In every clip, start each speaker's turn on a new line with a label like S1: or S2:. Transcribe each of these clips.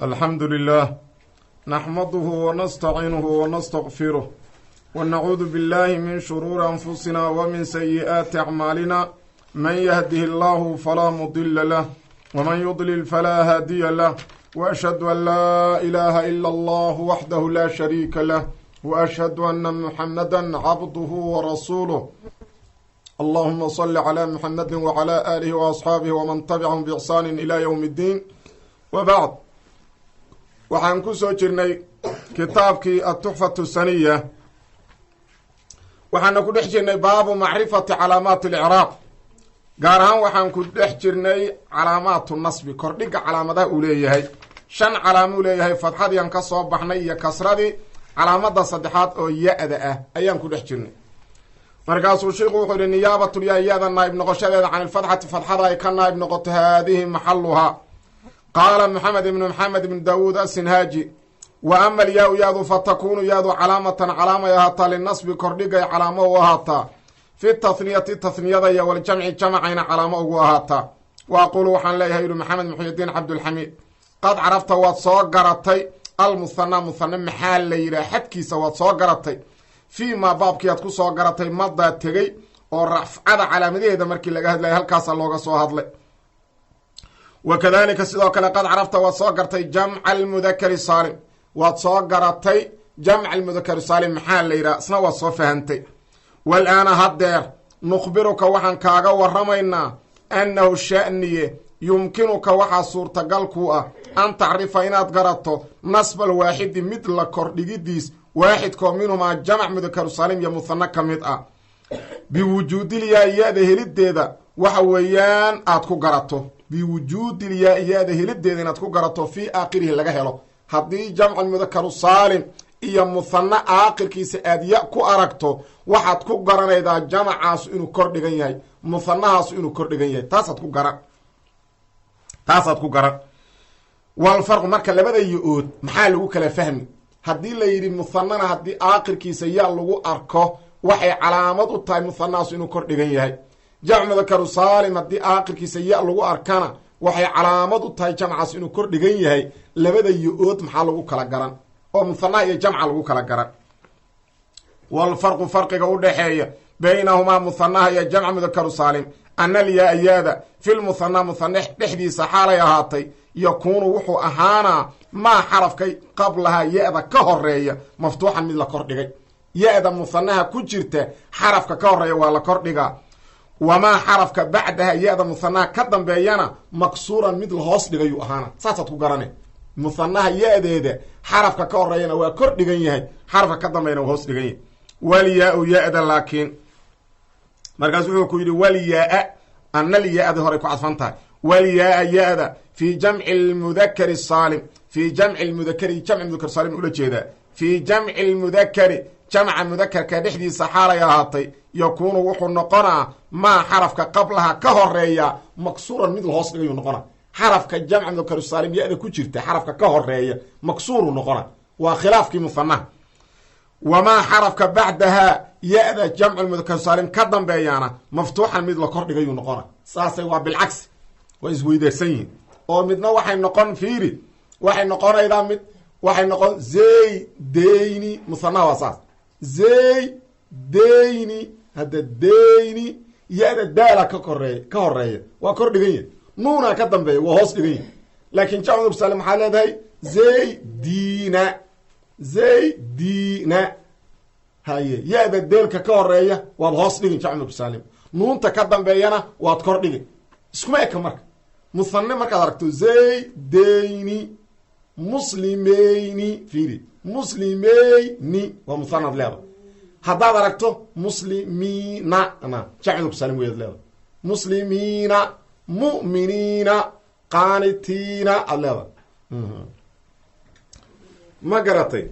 S1: الحمد لله نحمده ونستعينه ونستغفره ونعوذ بالله من شرور أنفسنا ومن سيئات أعمالنا من يهده الله فلا مضل له ومن يضلل فلا هادي له وأشهد أن لا إله إلا الله وحده لا شريك له وأشهد أن محمدا عبده ورسوله اللهم صل على محمد وعلى آله وأصحاabه وman تبعهم بإحsaan إلى yوم الdin وbعd. Waxaan ku soo jirnay kitaabkii التuxfaة الsaniya. Waxaana ku dhex jirnay baabu macrifati calaamaat اlcraab. Gaar ahaan waxaan ku dhex jirnay calaamaatu nasbi, kordhiga calaamadaha uu leeyahay. Shan calaamuu leeyahay. Fadxadii aan ka soo baxnay iyo kasradii, calaamada saddexaad oo ya-da ah ayaan ku dhex jirnay. Markaasuu shiiku wuxuu yihi: niyaabatulyaa, ya-da naa'ib noqoshadeeda, can ilfadxati, fadxada ay ka naa'ib noqoto, haadihi maxaluhaa. Qaala Maxamed ibnu Maxamed ibnu Daawuud Asinhaaji: wa ama alyaa-u, yaadu, fa takuunu, yaadu, calaamatan, calaamay ahaataa, linasbi, kordhigay calaamo u ahaataa, fi tathniyati, tathniyada, iyo waljamci, jamacayna calaamo ugu ahaataa. Wa aquulu, waxaan leeyahay, yihi Maxamed Muxyidiin Cabdulxamiid: qad carafta, waad soo garatay, almuhanaa, muhane maxaa la yidhaha, xadkiisa waad soo garatay, fii maa, baabkii aad ku soo garatay, madaa, tegey, oo rafcada calaamadaheeda markii laga hadlayay halkaasa looga soo hadlay. Wa kadalika, sidoo kale, qad carafta, waad soo gartay, jamca almudakari saalim, waad soo garatay jamca almudakari saalim maxaa la yidhaha, isna waad soo fahantay. Walaana, haddeer, nukhbiruka, waxaan kaaga waramaynaa, annahu sha'niye, yumkinuka, waxaa suurtagal ku ah, an tacrifa, inaad garato, nasba alwaaxidi, mid la kordhigidiis, waaxidkoo, minhumaa, jamac mudakaru saalim iyo muhano ka mid ah, biwujuudilyaa, ya-da helideeda waxa weeyaan aad ku garato, biwujuudilyaa, ya-da helideeda inaad ku garato, fii aakhirihi laga helo. Haddii jamcu mudakaru saalim iyo muhano aakhirkiisa aad ya ku aragto, waxaad ku garanaydaa jamacaasu inuu kor dhigan yahay, muhanahaasu inuu kor dhigan yahay. Taasaad ku garan, taasaad ku garan. Walfarqu, marka labada yo-ood maxaa lagu kala fahmi? Haddii la yidhi muhanana haddii aakhirkiisa ya lagu arko, waxay calaamad u tahay muhanahaasu inuu kor dhigan yahay. Jamc mudakaru saalim haddii aakhirkiisa ya lagu arkana, waxay calaamad u tahay jamcaas inuu kor dhigan yahay. Labada yo-ood maxaa lagu kala garan oo muhanaha iyo jamca lagu kala garan? Walfarqu, farqiga u dhexeeya, baynahumaa, muhanaha iyo jamc mudakaru saalim, ana alyaa, yaada, filmuhanaa, muhane dhexdiisa xaalay ahaatay, yakuunu, wuxuu ahaanaa, maa, xarafkay, qablahaa, ya-da ka horeeya, maftuuxan, mid la kordhigay. Ya-da muhanaha ku jirta xarafka ka horeeya waa la kordhigaa. Wamaa, xarafka, bacdaha, ya-da muhanaha ka dambeeyana, maksuuran, mid la hoos dhigayuu ahaana. Saasaad ku garane: muhanaha ya-deeda xarafka ka horeeyana waa kor dhigan yahay, xarafka ka dambeeyana waa hoos dhigan yahay. Walyaa-u, ya-da laakiin, markaas wuxuu ku yidhi: walyaa-a, analyaa-da horay ku cadfan tahay. Walyaa-a, ya-da, fii jamci lmudakari saalim, fii jamci lmudakari, jamci mudakar saalim ula jeedaa, fii jamci lmudakari, jamca mudakarka dhexdiisa xaalay ahaatay, yakuunu, wuxuu noqonaa, maa, xarafka, qablaha, ka horeeya, maksuuran, mid la hoos dhigayuu noqonaa. Xarafka jamca mudakar saalim ya-da ku jirta xarafka ka horeeya maksuuru noqona, waa khilaafkii muhanaha. Wamaa, xarafka, bacdahaa, ya-da jamcu mudakar saalim ka dambeeyaana, maftuuxan, mid la kordhigayuu noqona. Saasay waa bilcagsi, waa isweydaarsan yihiin oo midna waxay noqon, fiiri, waxay noqonaydaa, mid waxay noqon zaydeyni, muhanaha waa saas, zaydeyni. Hadda deyni, ya-da daala ka koreey, ka horeeya, waa kor dhigan yahy, nuuna ka dambeeya, waa hoos dhigan yahy. Laakiin jamcu mudakar saalim maxaa leedahay? Zaydina, zaydina. Haye, ya-da deelka ka horeeya waad hoos dhigin jamcu mudakar saalim, nuunta ka dambeeyana waad kor dhigin. Iskuma eka. Marka muhane markaad aragto zaydeyni, muslimeyni, fiiri, muslimeyni waa muhanaad leeda. Haddaad aragto muslimiina na, jamcu mudakar saalim weyaad leeda. Muslimiina, mu'miniina, qaanitiina aad leeda. Ma garatay?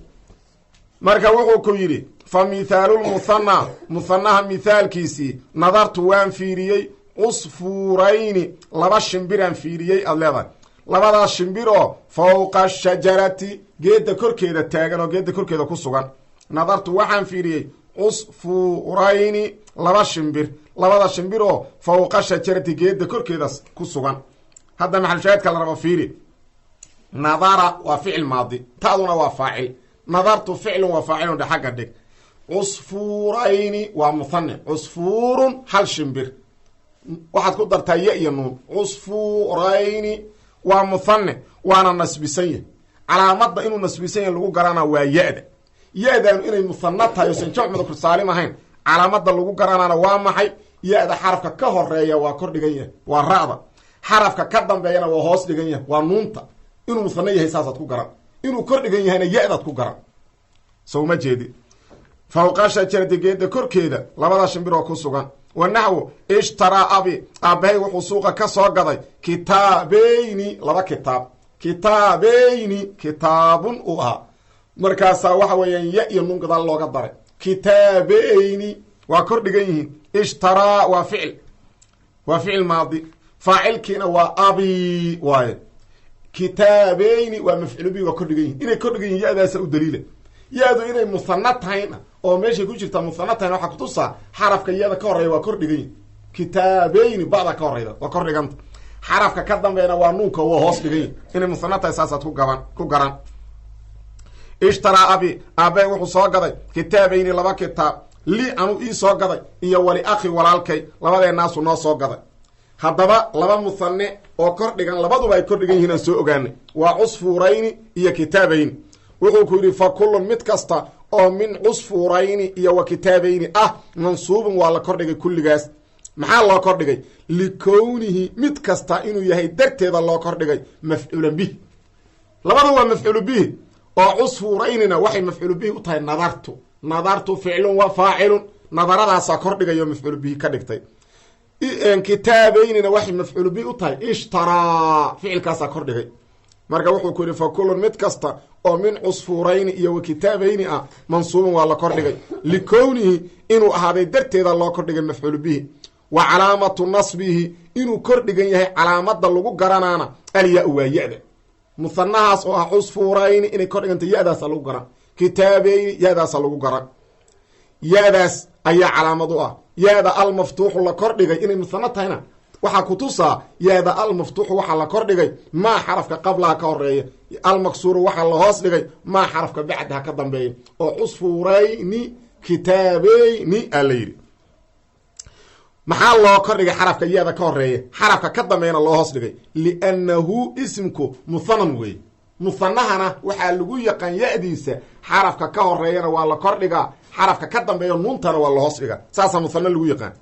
S1: Marka wuxuu ku yidhi: fa mithaalulmuhana, muhanaha mithaalkiisii, nadartu, waan fiiriyey, cusfuurayni, laba shimbiraan fiiriyey, aad leedahay, labadaas shimbiroo, fowqa shajarati, geedda korkeeda taagan oo geedda korkeeda ku sugan. Nadartu, waxaan fiiriyey, cusfuurayni, laba shimbir, labada shimbir oo, fowqa shajarati, geedda korkeeda ku sugan. Hadda maxalshaahidka la rabo fiiri. Nadara waa ficil maadi, ta'duna waa faacil. Nadartu ficlun waa faacilun, dhe xagga dhig. Cusfuurayni waa muthane, cusfuurun hal shimbir, waxaad ku dartaa ya iyo nuun. Cusfuurayni waa muthane, waana nasbisan yahy. Calaamadda inuu nasbisan yahay lagu garanaa waa ya-da. Ya-daanu inay muthana tahay osan jamc mudakar saalim ahayn calaamadda lagu garanaana waa maxay? Ya-da xarafka ka horeeya waa kor dhigan yahay, waa ra'da. Xarafka ka dambeeyana waa hoos dhigan yahay, waa nuunta. Inuu muthano yahay saasaad ku garan, inuu kor dhigan yahayna ya-daad ku garan. Sowma jeedi? Fawqa shajarati, geeda korkeeda labada shimbir oo ku sugan. Wa naxwu ishtaraa abi, aabbahay wuxuu suuqa ka soo gaday kitaabeyni, laba kitaab. Kitaabeyni, kitaabun uu ahaa, markaasaa waxa weeyaan ya iyo nuun gadaal looga daray. Kitaabeyni waa kor dhigan yihiin. Ishtaraa waa ficil, waa ficil maadi, faacilkiina waa abi waaye. Kitaabeyni waa mafcuulu bihi, waa kor dhigan yihin. Inay kor dhigan yihin ya-daasa u daliila. Ya-du inay muhana tahayna oo meeshay ku jirtaa muhana tahayna waxaa kutusaa xarafka ya-da ka horeeya waa kor dhigan yihin. Kitaabeyni, ba'da ka horeyda waa kor dhiganta, xarafka ka dambeeyana waa nuunka, waa hoos dhigan yihin. Inay muhana tahay saasaad ku gaban ku garan. Ishtaraa abi, aabbahay wuxuu soo gaday kitaabayni, laba kitaab, li anuu ii soo gaday iyo wali akhi, walaalkay, labadeenaasu noo soo gaday. Haddaba laba muhane oo kor dhigan, labaduba ay kor dhigan yihiin aan soo ogaanay, waa cusfuurayni iyo kitaabayni. Wuxuu ku yidhi: fa kullun, mid kasta oo min cusfuurayni iyo wa kitaabayni ah, mansuubun, waa la kordhigay kulligaas. Maxaa loo kordhigay? Likownihi, mid kasta inuu yahay darteeda loo kordhigay mafcuulan bih. Labada waa mafcuulu bihi, oo cusfuuraynina waxay mafcuulu bihi u tahay nadartu. Nadartu ficlun wa faacilun, nadaradaasaa kordhigayo mafcuulu bihi ka dhigtay. Kitaabeynina waxay mafcuulu bihi u tahay ishtaraa, ficilkaasaa kordhigay. Marka wuxuu ku yidhi: fa kullun, mid kasta oo min cusfuurayni iyo wa kitaabayni ah, mansuubun, waa la kordhigay likownihi, inuu ahaaday darteeda loo kordhigay mafcuulu bihi. Wa calaamatu nasbihi, inuu kordhigan yahay calaamada lagu garanaana, alyaa, waa ya-da. Muhanahaas oo ah cusfuurayni inay kordhiganta ya-daasa lagu garan. Kitaabeyni ya-daasa lagu garan, ya-daas ayaa calaamad u ah. Ya-da almaftuuxu, la kordhigay, inay muhano tahayna waxaa kutusaa ya-da almaftuuxu, waxaa la kordhigay maa xarafka qablaha ka horeeya, almaksuuru, waxaa la hoos dhigay maa xarafka bacdaha ka dambeeya, oo cusfurayni kitaabeyni aa la yidhi. Maxaa loo kordhigay xarafka ya-da ka horeeya, xarafka ka dambeeyana loo hoos dhigay? Liannahu ismku muhanan wey. Muhanahana waxaa lagu yaqaan ya-diisa xarafka ka horeeyana waa la kordhigaa, xarafka ka dambeeya nuuntana waa la hoos dhigaa. Saasaa muhana lagu yaqaan.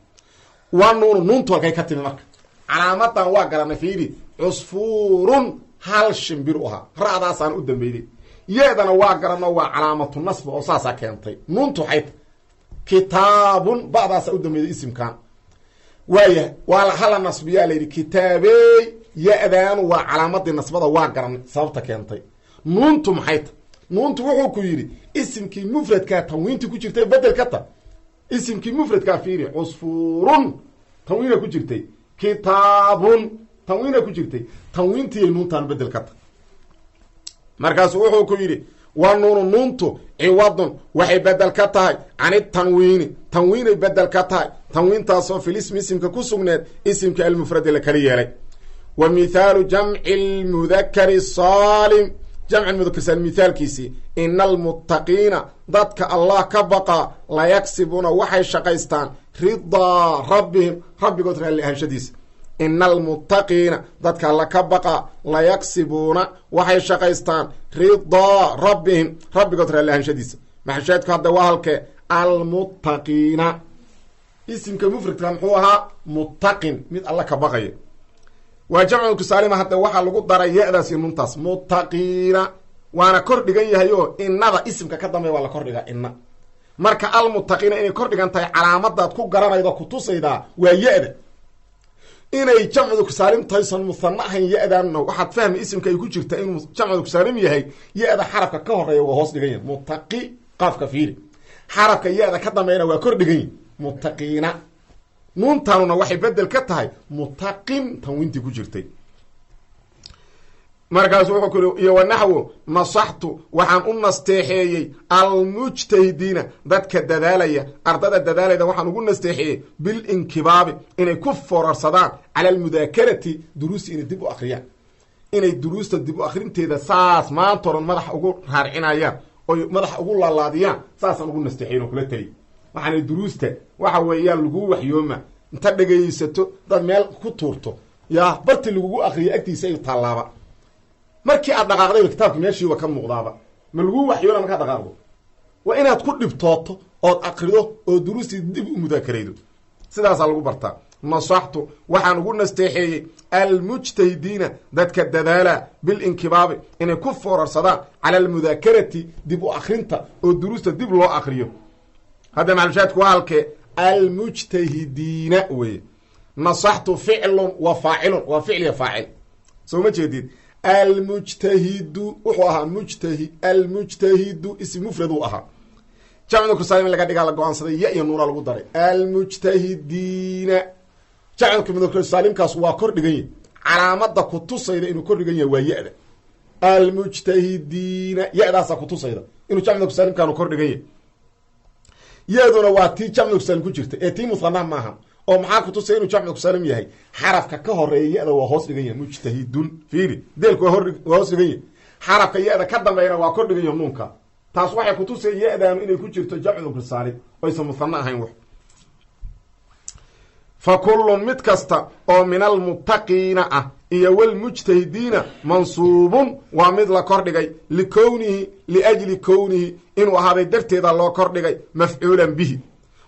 S1: Waa nuunu, nuuntu halkay ka timi? Marka calaamadan waa garanay. Fiiri, cusfuurun hal shimbir u ahaa, ra'daasaan u dambeyday. Ya-dana waa garano, waa calaamatu nasb oo saasaa keentay. Nuuntu waxay ta kitaabun, ba'daasaa u dambeyday isimkan. Waaya, waa hala nasbiyaa la yidhi. Kitaabey, ya-daanu waa calaamadii nasbada, waa garanay sababta keentay. Nuuntu maxay ta? Nuuntu wuxuu ku yidhi isimkii mufradkaa tanwiintii ku jirtay bedel ka ta. Isimkii mufradkaa fiiri, cusfuurun tanwiina ku jirtay, kitaabun tanwiina ku jirtay, tanwiintiiyay nuuntaan bedel ka ta. Markaasu wuxuu ku yidhi: wa nuunu, nuuntu, ciwadun, waxay bedel ka tahay can itanwiini, tanwiinay bedel ka tahay, tanwiintaasoo filismi, isimka ku sugneed, isimka almufradi, la kala yeelay. Wa mithaalu jamci lmudakari saalim, jamci mudakar saalim mithaalkiisii: ina almuttaqiina, dadka Allah ka baqaa, layaksibuuna, waxay shaqaystaan ridaa rabbihim, rabbigood raalli ahaanshadiisa. Ina almuttaqiina, dadka alla ka baqaa, layaksibuuna, waxay shaqaystaan ridaa rabbihim, rabbigood raalli ahaanshadiisa. Maxashaadku hadda waa halkee? Almuttaqiina, isimka mufradka muxuu ahaa? Muttaqin, mid alla ka baqaya. Waa jamcu saalima. Hadda waxaa lagu daray ya-daas iyo nuntaas, muttaqiina, waana kor dhigan yahay oo inada isimka ka dambeya waa la kor dhigaa ina. Marka almuttaqiina inay kor dhigan tahay calaamadaad ku garanaydo kutusaydaa waa ya-da. Inay jamcu saalim tahay, san muhano ahayn, ya-daanna waxaad fahmi isimka ay ku jirta inuu jamcu saalim yahay. Ya-da xarafka ka horeeya waa hoos dhigan yahay, muttaqi, qaafka fiiri. Xarafka ya-da ka dambeeyana waa kor dhigan yahy, muttaqiina. Nuuntaanuna waxay bedel ka tahay muttaqin tanwiintii ku jirtay. Markaasu wuxuu ku yii: iyo wanaxwu nasaxtu, waxaan u nasteexeeyey almujtahidiina, dadka dadaalaya, ardada dadaalayda waxaan ugu nasteexeeyey bilinkibaabi, inay ku foorarsadaan cala almudaakarati, duruusi inay dib u akriyaan. Inay duruusta dib u akrinteeda saas maanta oran madaxa ugu raarcinayaan, oy madaxa ugu laalaadiyaan, saasaan ugu nasteexayn oo kula taliy. Waxaana duruusta waxa weeyaan laguu waxyooma inta dhegaysato, dad meel ku tuurto, yaa barti lagugu akriyo agtiisa ay taallaaba. Markii aad dhaqaaqdayba kitaabka meeshiiba ka muuqdaaba. Ma laguu waxyoona markaad dhaqaaqdo? Waa inaad ku dhibtooto ood akrido oo duruustii dib u mudaakaraydo. Sidaasaa lagu bartaa. Nasaxtu, waxaan ugu nasteexeeyey, almujtahidiina, dadka dadaala, bilinkibaabi, inay ku foorarsadaan, cala almudaakarati, dib u akrinta oo duruusta dib loo akriyo. Hadda maclushaadku waa halkee? Almujtahidiina weye. Nasaxtu ficlun wa faacilun, waa ficliya faacil, soo ma jeedid? Almujtahidu wuxuu ahaa mujtahi, almujtahidu ism mufrad uu ahaa. Jamcu kusaalim laga dhigaa la go-aansaday, ya iyo nuura lagu daray. Almujtahidiina, jamcu mudakrsaalimkaas waa kor dhigan yahy. Calaamada kutusayda inuu kor dhigan yahay waa ya-da. Almujtahidiina, ya-daasaa kutusayda inuu jamcu mudakrsaalimkaanu kor dhigan yahay. Ya-duna waa tii jamcu mudakrsaalim ku jirta ee tii musanah maaha. Oo maxaa kutusaya inuu jamcu mudakrsaalim yahay? Xarafka ka horeeya ya-da waa hoos dhigan yahay, mujtahidun. Fiiri, deelku waa hoos dhigan yahay. Xarafka ya-da ka dambeeyana waa kor dhigan yahay, nuunka. Taas waxay kutusaya ya-daanu inay ku jirto jamcu mudakrsaalim, oysan musano ahayn. Wax fa kullun, mid kasta oo min almuttaqiina ah iyo walmujtahidiina, mansuubun, waa mid la kordhigay, likownihi, liajli kownihi, inuu ahaaday darteeda loo kordhigay mafcuulan bihi.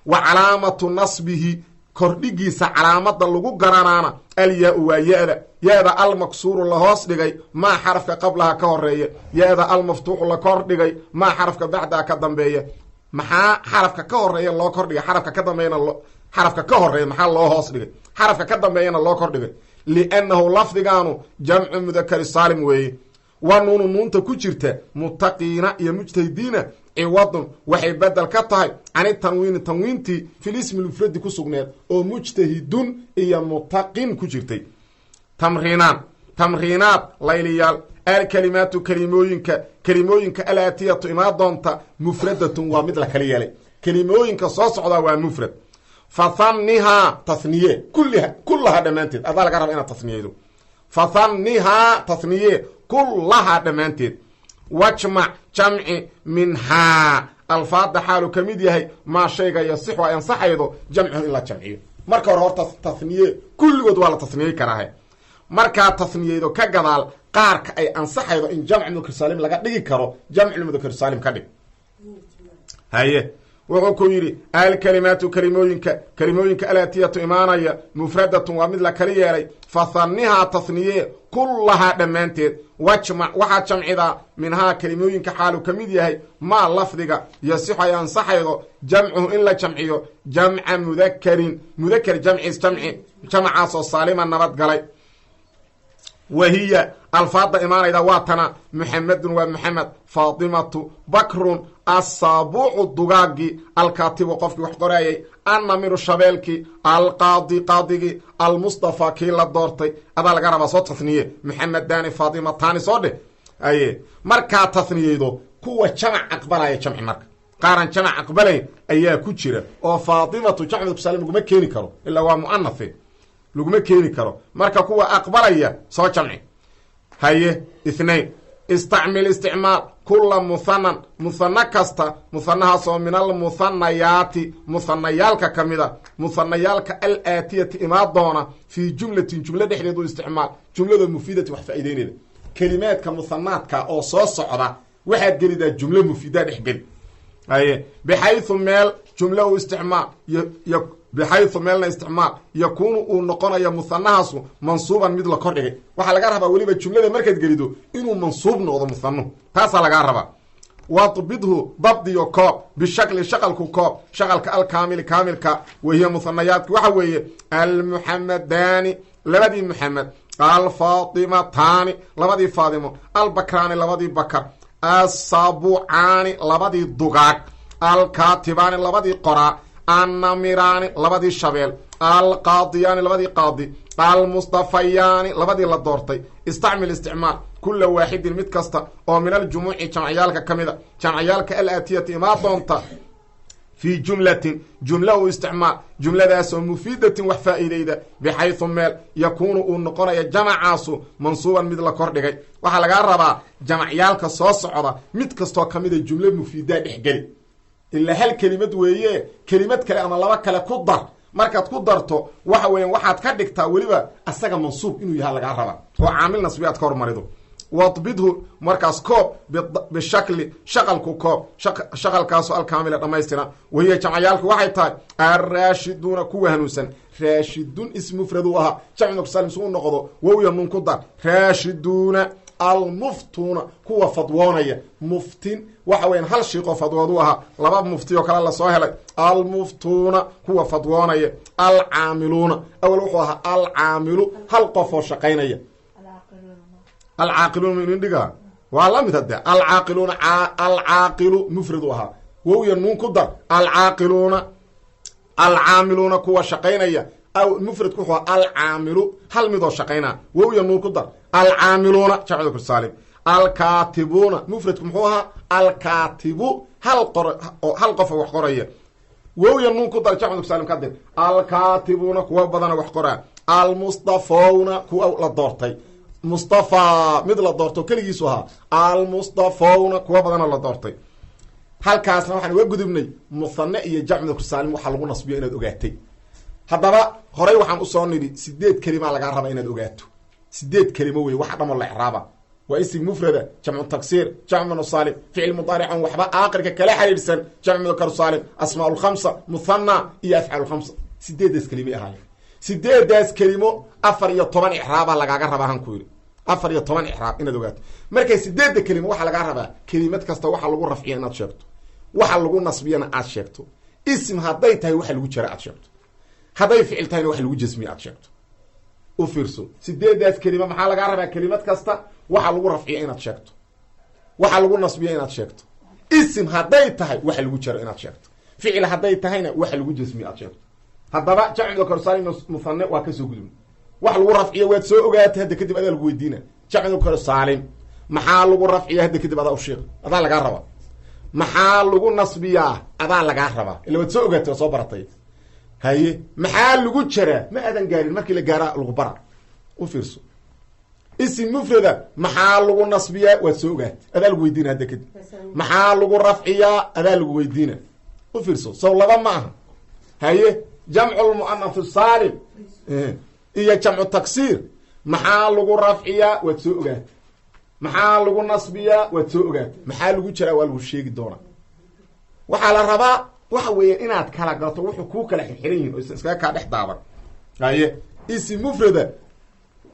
S1: Wa calaamatu nasbihi, kordhigiisa calaamada lagu garanaana, alyaa-u, waa ya-da, ya-da almaksuuru, la hoos dhigay, maa xarafka qablaha ka horeeya, ya-da almaftuuxu, la kordhigay, maa xarafka bacdaha ka dambeeya. Maxaa xarafka ka horeeya loo kordhigay, xarafka ka dambeeyana? Xarafka ka horeeya maxaa loo hoos dhigay, xarafka ka dambeeyana loo kordhigay? Liannahu lafdigaanu jamcu mudakari saalim weeye. Wa nuunu, nuunta ku jirta muttaqiina iyo mujtahidiina, ciwadun, waxay bedel ka tahay, cani tanwiini, tanwiintii, fil ismi mufradi ku sugneed oo mujtahidun iyo muttaqin ku jirtay. Tamriinaan, tamriinaad, layliyaal. Alkalimaatu, kelimooyinka, kelimooyinka alaatiyatu, imaa doonta, mufradatun, waa mid la kala yeelay. Kelimooyinka soo socdaa waa mufrad. Fathanihaa, tahniye, kulliha, kullahaa, dhammaanteed. Adaa laga raba inaad tahniyeydo. Fathanihaa, tahniye, kullahaa, dhammaanteed. Wajmac, jamci, minhaa, alfaada xaalu ka mid yahay, maa shayga yasixu, ay ansaxaydo, jamcuhu, in la jamciyo. Marka hore horta tahniye, kulligood waa la tahniyey karaahe. Markaa tahniyeydo ka gadaal, qaarka ay ansaxaydo in jamc mudakar saalim laga dhigi karo, jamcumudakar saalim ka dhig. Haye, wuxuu ku yidhi: alkalimaatu, kelimooyinka, kelimooyinka alaatiyatu, imaanaya, mufradatun, waa mid la kala yeelay. Fathanihaa, tahniye, kullahaa, dhammaanteed. Wajmac, waxaa jamcidaa, minhaa, kelimooyinka xaalu ka mid yahay, maa lafdiga yasixu, ay ansaxaydo, jamcuhu, in la jamciyo, jamca mudakarin, mudakar jamciis jamci, jamcaasoo saalima, nabadgalay. Wa hiya, alfaada imaanayda waa tana: Muxamedun, waa Muxamed, Faatimatu, Bakrun, assaabuucu, dugaagii, alkaatibu, qofkii wax qoraayay, annamiru, shabeelkii, alqaadi, qaadigii, almustafa, kii la doortay. Adaa laga rabaa, soo tahniye. Muxamedani, Faatimataani, soo dheh. Aye, markaa tahniyeydo, kuwa jamac aqbalaya jamci. Marka qaaran jamac aqbalayn ayaa ku jira, oo Faatimatu jamc mudakar laguma keeni karo, ilaa waa muanafe, laguma keeni karo. Marka kuwa aqbalaya soo jamci. Haye, ithnain, istacmil, isticmaal, kula muhanan, muhano kasta, muhanahaasoo min almuhanayaati, muhanayaalka ka mida, muhanayaalka alaatiyati, imaa doona, fii jumlatin, jumlo dhexdeed u isticmaal, jumlada mufiidati, wax faa'ideynayda. Kelimaadka muhanaadka oo soo socda waxaad gelidaa jumlo mufiida dhex geli. Haye, bixayثu meel jumlo u isticmaal, bixayثu meelna isticmaal, yakuunu, uu noqonayo muhanahaasu mansuuban, mid la kordhigay. Waxaa laga rabaa weliba jumlada markaad gelido inuu mansuub noqdo muhanuhu, taasaa lagaa rabaa. Wadbidhu, dabdiyo koob, bishakli, shaqalku koob, shaqalka alkaamili, kaamilka. Wahiya, muhanayaadki waxa weeye: almuxamadaani, labadii Muxamed, alfaatimataani, labadii Faatimo, albakraani, labadii Bakar, assabucaani, labadii dugaag, alkaatibaani, labadii qoraa, annamiraani, labadii shabeel, alqaadiyaani, labadii qaadi, almustafayaani, labadii la doortay. Istacmil, isticmaal, kula waaxidin, mid kasta oo min aljumuuci, jamciyaalka ka mida, jamciyaalka alaatiyati, imaa doonta. Fii jumlatin, jumla u isticmaal, jumladaasoo mufiidatin, wax faa'iidayda, bixaysu meel yakuunu uu noqonaya jamacaasu mansuuban, mid la kordhigay. Waxaa lagaa rabaa jamacyaalka soo socda mid kastoo ka mida jumlo mufiidaa dhexgeli. Ilaa hal kelimad weeye, kelimad kale ama laba kale ku dar. Markaad ku darto, waxa weeyaan, waxaad ka dhigtaa weliba asaga mansuub inuu yaha lagaa rabaa, oo caamil nasbi aad ka hormarido. Wadbidhu, markaas koob, bishakli, shaqalku koob, shaqalkaasoo alkaamila, dhammaystiran. Wahiya, jamcayaalku waxay tahay alraashiduuna, kuwa hanuunsan. Raashidun ism mufrad uu ahaa, jamcu salim su u noqdo, wowya nun ku dar, raashiduuna. Almuftuuna, kuwa fadwoonaya. Muftin waxa weyan hal shiiqoo fadwood u ahaa, laba mufti oo kale lasoo helay. Almuftuuna, kuwa fadwoonaya. Alcaamiluuna, awal wuxuu ahaa alcaamilu, hal qof oo shaqaynaya. Alcaaqiluuna inin dhiga waa la mid hadde. Alcaaqiluuna, alcaaqilu mufrad u ahaa, wowya nuun ku dar, alcaaqiluuna. Alcaamiluuna, kuwa shaqaynaya. Mufradku wuxuu ahaa alcaamilu, hal midoo shaqaynaa, wowya nuun ku dar, alcaamiluuna, jamcu saalim. Alkaatibuuna, mufradku muxuu ahaa? Alkaatibu, hal qor, hal qofa wax qoraya, wowya nuun ku dar, jamcu saalim ka dir, alkaatibuuna, kuwa badana wax qoraa. Almustafowna, kuwa la doortay. Mustafa mid la doorto keligiisu ahaa, almustafowna, kuwa badana la doortay. Halkaasna waxaan uga gudubnay muthane iyo jamcu saalim waxaa lagu nasbiyo inaad ogaatay. Haddaba horey waxaan usoo nidhi sideed kelimaa lagaa rabaa inaad ogaato. Sideed kelimo wey waxa dhamo la icraaba: waa isim mufrada, jamcu taksiir, jamcu saalim, ficil mudaarican waxba aakhirka kala xiriirsan, jamcu mudakar saalim, asmaa lkhamsa, muthana iyo afcaal lkhamsa. Sideedaas kelimay ahaayeen. Sideedaas kelimo 14 icraabaa lagaaga rabaa. Han ku yidhi 14 icraab inaad ogaato. Markay sideedda kelimo, waxaa lagaa rabaa kelimad kasta waxa lagu rafciya inaad sheegto, waxa lagu nasbiyana aad sheegto, ism hadday tahay waxa lagu jara aad sheegto, hadday ficil tahayna waxa lagu jasmiye aad sheegto. U fiirso, sideedaas kelima maxaa lagaa rabaa? Kelimad kasta waxa lagu rafciya inaad sheegto, waxa lagu nasbiya inaad sheegto, ism hadday tahay waxa lagu jaro inaad sheegto, ficil hadday tahayna waxa lagu jasmiye aad sheegto. Haddaba jamcu mudakar saalim, muthane waa kasoo gudubna. Wax lagu rafciyo waad soo ogaatay. Hadda kadib adaa lagu weydiina: jamcu mudakar saalim maxaa lagu rafciya? Hadda kadib adaa usheeq, adaa lagaa rabaa. Maxaa lagu nasbiyaa? Adaa lagaa rabaa, illa waad soo ogaatay, waa soo baratay. Haye, maxaa lagu jaraa? Ma aadan gaarin, markii la gaaraa lagu bara. U fiirso, isim mufrada maxaa lagu nasbiyaa? Waad soo ogaatay, adaa lagu weydiina. Hadda kadib maxaa lagu rafciyaa? Adaa lagu weydiina. U fiirso, sow laba ma aha? Haye, jamcu lmu'anath saalim iyo jamcu taksiir maxaa lagu rafciyaa? Waad soo ogaatay. Maxaa lagu nasbiyaa? Waad soo ogaatay. Maxaa lagu jaraa? Waa lagu sheegi doonaa. Waxaa la rabaa waxa weeye inaad kala garto wuxuu kuu kala xirxiran yihin oo iskaga kaa dhex daaban. Haye, isim mufrada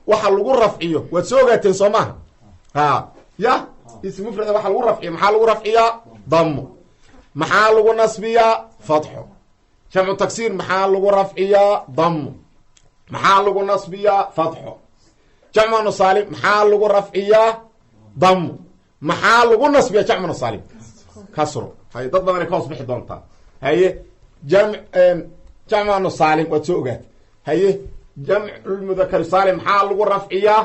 S1: waxa lagu rafciyo waad soo ogaateen, soo maaha? Ha ya, isim mufrada waxa lagu rafciyo, maxaa lagu rafciyaa? Damo. Maxaa lagu nasbiyaa? Fatxo. Jamcu taksiir maxaa lagu rafciyaa? Damo. Maxaa lagu nasbiyaa? Fatxo. Jamcu saalim maxaa lagu rafciyaa? Damo. Maxaa lagu nasbiyaa jamcu saalim? Kasro. Haye, dad badanay ka hoos bixi doontaa. Haye, jamcu saalim waad soo ogaatay. Haye, jamculmudakar saalim maxaa lagu rafciyaa?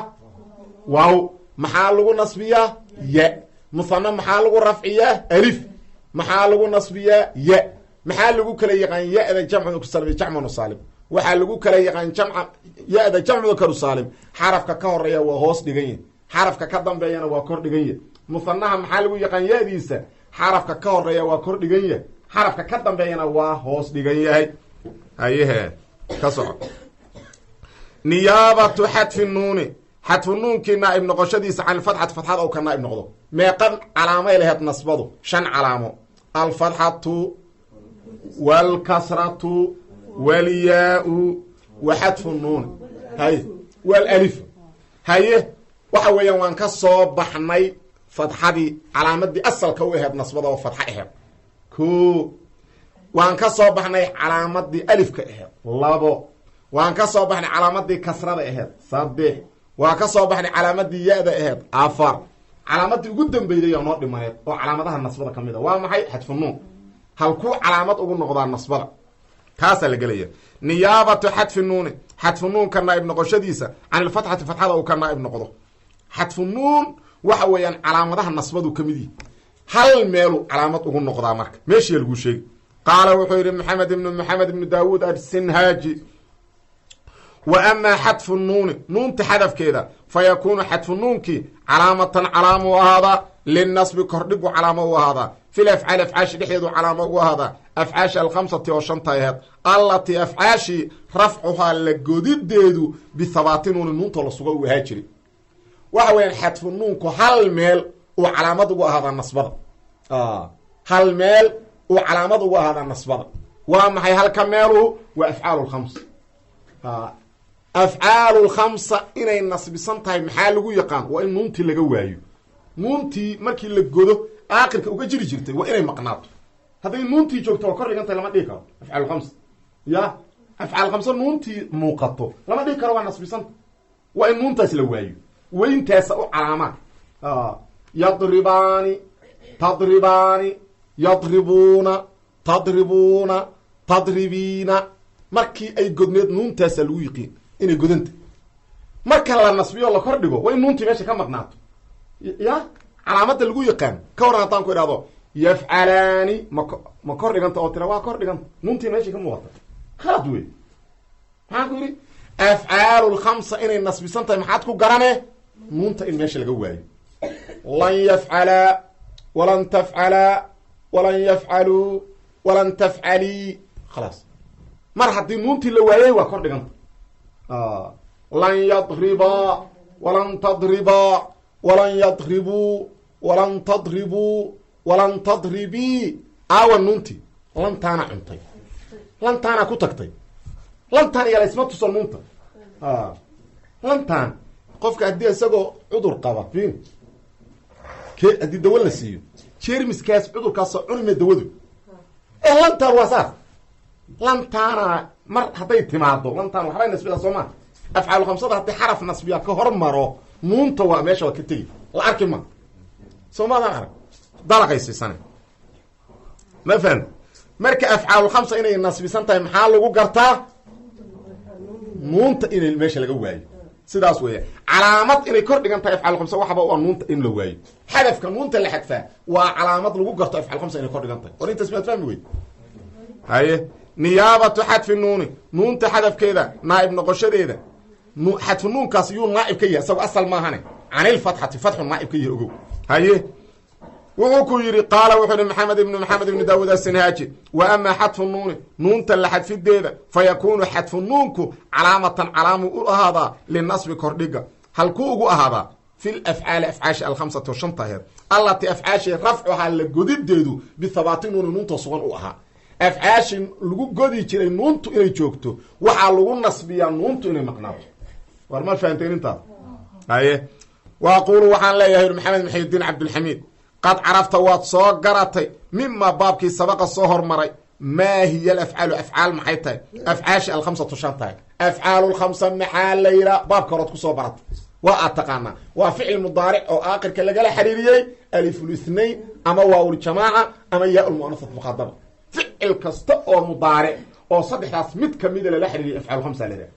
S1: Waaw. Maxaa lagu nasbiyaa? Ya. Muthana maxaa lagu rafciyaa? Alif. Maxaa lagu nasbiyaa? Ya. Maxaa lagu kala yaqaan ya-da jamcu mudakar jamcu saalim? Waxaa lagu kala yaqaan jamca ya-da jamcu mudakar saalim, xarafka ka horeeya waa hoos dhigan yahy, xarafka ka dambeeyana waa kor dhigan yahy. Muthanaha maxaa lagu yaqaan ya-diisa? Xarafka ka horeeya waa kor dhigan yahay, xarafka ka dambeeyana waa hoos dhigan yahay. Hayehe, ka soco. Niyaabatu xadfi nuuni, xadfu nuunkii naaib noqoshadiisa, can ilfatxati, fatxada ou ka naaib noqdo. Meeqan calaamay laheyd nasbadu? Shan calaamo: alfatxatu waalkasratu walyaa-u wa xadfu nuuni, haye, walif. Haye, waxa weeyaan waan ka soo baxnay fatxadii, calaamadii asalka u aheyd nasbada oo fatxo aheyd. Ko, waan ka soo baxnay calaamadii alifka aheyd. Labo, waan ka soo baxnay calaamadii kasrada aheyd. Saddex, waan ka soo baxnay calaamadii ya-da aheyd. Afar, calaamadii ugu dambeyday oo noo dhimaneed oo calaamadaha nasbada ka mid a waa maxay? Xadfu nuun. Halkuu calaamad ugu noqdaa nasbada? Taasaa la gelaya. Niyaabatu xadfi nuuni, xadfu nuunka naaib noqoshadiisa, can ilfatxati, fatxada uu ka naaib noqdo. Xadfu nuun waxa weeyaan calaamadaha nasbadu ka mid yihi. Hal meelu calaamad ugu noqdaa, marka meeshiya laguu sheegi. Qaala wuxuu yidhi Maxamed ibnu Maxamed ibnu Daawuud Asinhaaji: "Wa amaa xadfu nuuni, nuunta xadafkeeda, fa yakuunu xadfu nuunkii calaamatan, calaama u ahaadaa, linasbi, kordhigu calaamo u ahaadaa, fil afcaali, afcaashi dhexdeedu calaamo ugu ahaadaa, afcaasha alkhamsati oo shanta aheed, allatii afcaashii rafcuhaa, la godideedu, bihabaati nuuni, nuuntoo la sugo uu ahaa jiray. Waxa weeyaan, xadfu nuunku hal meel uu calaamad ugu ahaadaa nasbada, hal meel uu calaamad ugu ahaadaa nasbada. Waa maxay halka meeluhu? Waa afcaal lkhams. Afcaalu lkhamsa inay nasbisan tahay maxaa lagu yaqaan? Waa in nuuntii laga waayo. Nuuntii markii la godo aakhirka uga jiri jirtay waa inay maqnaato. Hadday nuuntii joogto, waa kor dhigan tahay lama dhihi karo. Afcaal khamsa ya afcaal khamsa nuuntii muuqato lama dhihi karo waa nasbisanta. Waa in nuuntaas la waayo. Weyntaasa u calaamaa: yadribaani, tadribaani, yadribuuna, tadribuuna, tadribiina. Markii ay godneed nuuntaasa lagu yiqiin inay godanta. Marka la nasbiyo, la kor dhigo, waa in nuuntii meesha ka maqnaato. Ya calaamada lagu yaqaan ka waran haddaan ku idhahdo yafcalaani, ma kor dhiganta? Oo tira waa kor dhiganta, nuuntii meesha ka muuqata, khalad wey. Maxaan ku yidhi? Afcaalu lkhamsa inay nasbisan tahay maxaad ku garane? Nuunta in meesha laga waayo. Lan yafcalaa, walan tafcalaa, walan yafcaluu, walan tafcalii. Khalaas, mar haddii nuuntii la waayey, waa kor dhiganta. Lan yadribaa, walan tadribaa, walan yadribuu, walan tadribuu, walan tadribii. Aawa nuuntii? Lantaana cuntay, lantaana ku tagtay. Lantaan iyo laysma tuso nuunta. Lantaan qofka haddii isagoo cudur qaba fin ke haddii dawo la siiyo, jermiskaas cudurkaasoo cunime dawadu ee lantaan waa saas. Lantaana mar hadday timaado, lantaan waxbay nasbidaa, soo maa? Afcaalu khamsada haddii xaraf nasbiya ka hor maro nuunta, waa meesha waa ka tegi, la arki ma. Soo maadaan arag dalaqay siisane? Ma fahamta? Marka afcaalu khamsa inay nasbisan tahay maxaa lagu gartaa? Nuunta inay meesha laga waayo. Sidaas weeya. Calaamad inay kor dhigan tahay afcaal khamsa waxaba waa nuunta in la waayo. Xadafka nuunta la xadfaa waa calaamad lagu garto afcaal khamsa inay kor dhigan tahay. War intaas maad fahmi wey? Haye, niyaabatu xadfi nuuni, nuunta xadafkeeda naaib noqoshadeeda. Xadfu nuunkaas yuu naaib ka yahay? Isago asal maahane, canilfatxati, fatxu naaib ka yahay, ogow. Haye, wuxuu ku yidhi: qaala wuxuu yihi Maxamed ibnu Maxamed ibnu Daawuud Asinhaaji: "Wa amaa xadfu nuuni, nuunta la xadfideeda, fa yakuunu xadfu nuunku calaamatan, calaamu u ahaadaa, linasbi, kordhiga. Halkuu ugu ahaadaa? Fi lafcaali, afcaashi, alkhamsati oo shanta aheed, allatii afcaashi rafcuhaa, la godideedu, bihabaati nuuni, nuunta sugan u ahaa. Afcaashi lagu godi jiray nuuntu inay joogto, waxaa lagu nasbiyaa nuuntu inay maqnaato. War ma fahanteen intaas? Haye, wa aquulu, waxaan leeyahay, Maxamed Maxiyudiin Cabdilxamiid: qad carafta, waad soo garatay, mima, baabkii, sabaqa, soo hormaray, maa hiya alafcaalu, afcaal maxay tahay, afcaashi, alkhamsatu, shan tahay. Afcaalu lkhamsa maxaa la yidhaa? Baabka horood kusoo baratay, waa aad taqaanaa. Waa ficil mudaaric oo aakhirka lagala xiriiriyey alifulithnain ama waawuljamaaca ama yaa lmuanasat muqadama. Ficil kasta oo mudaaric oo saddexdaas mid kamida lala xiriiriyay afcaal khamsa la yidhaha.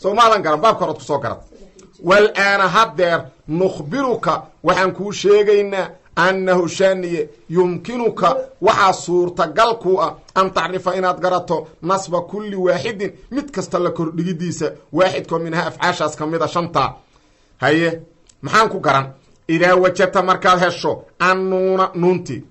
S1: Soo maadan garan? Baabka horood kusoo garat. Walaana, haddeer, nukhbiruka, waxaan kuu sheegaynaa, annahu shaniye, yumkinuka, waxaa suurtagal ku ah, an tacrifa, inaad garato, nasba kulli waaxidin, mid kasta la kordhigidiisa, waaxidkoo minhaa, afcaashaas ka mida shanta. Haye, maxaan ku garan? Idaa wajadta, markaad hesho, annuuna, nuuntii.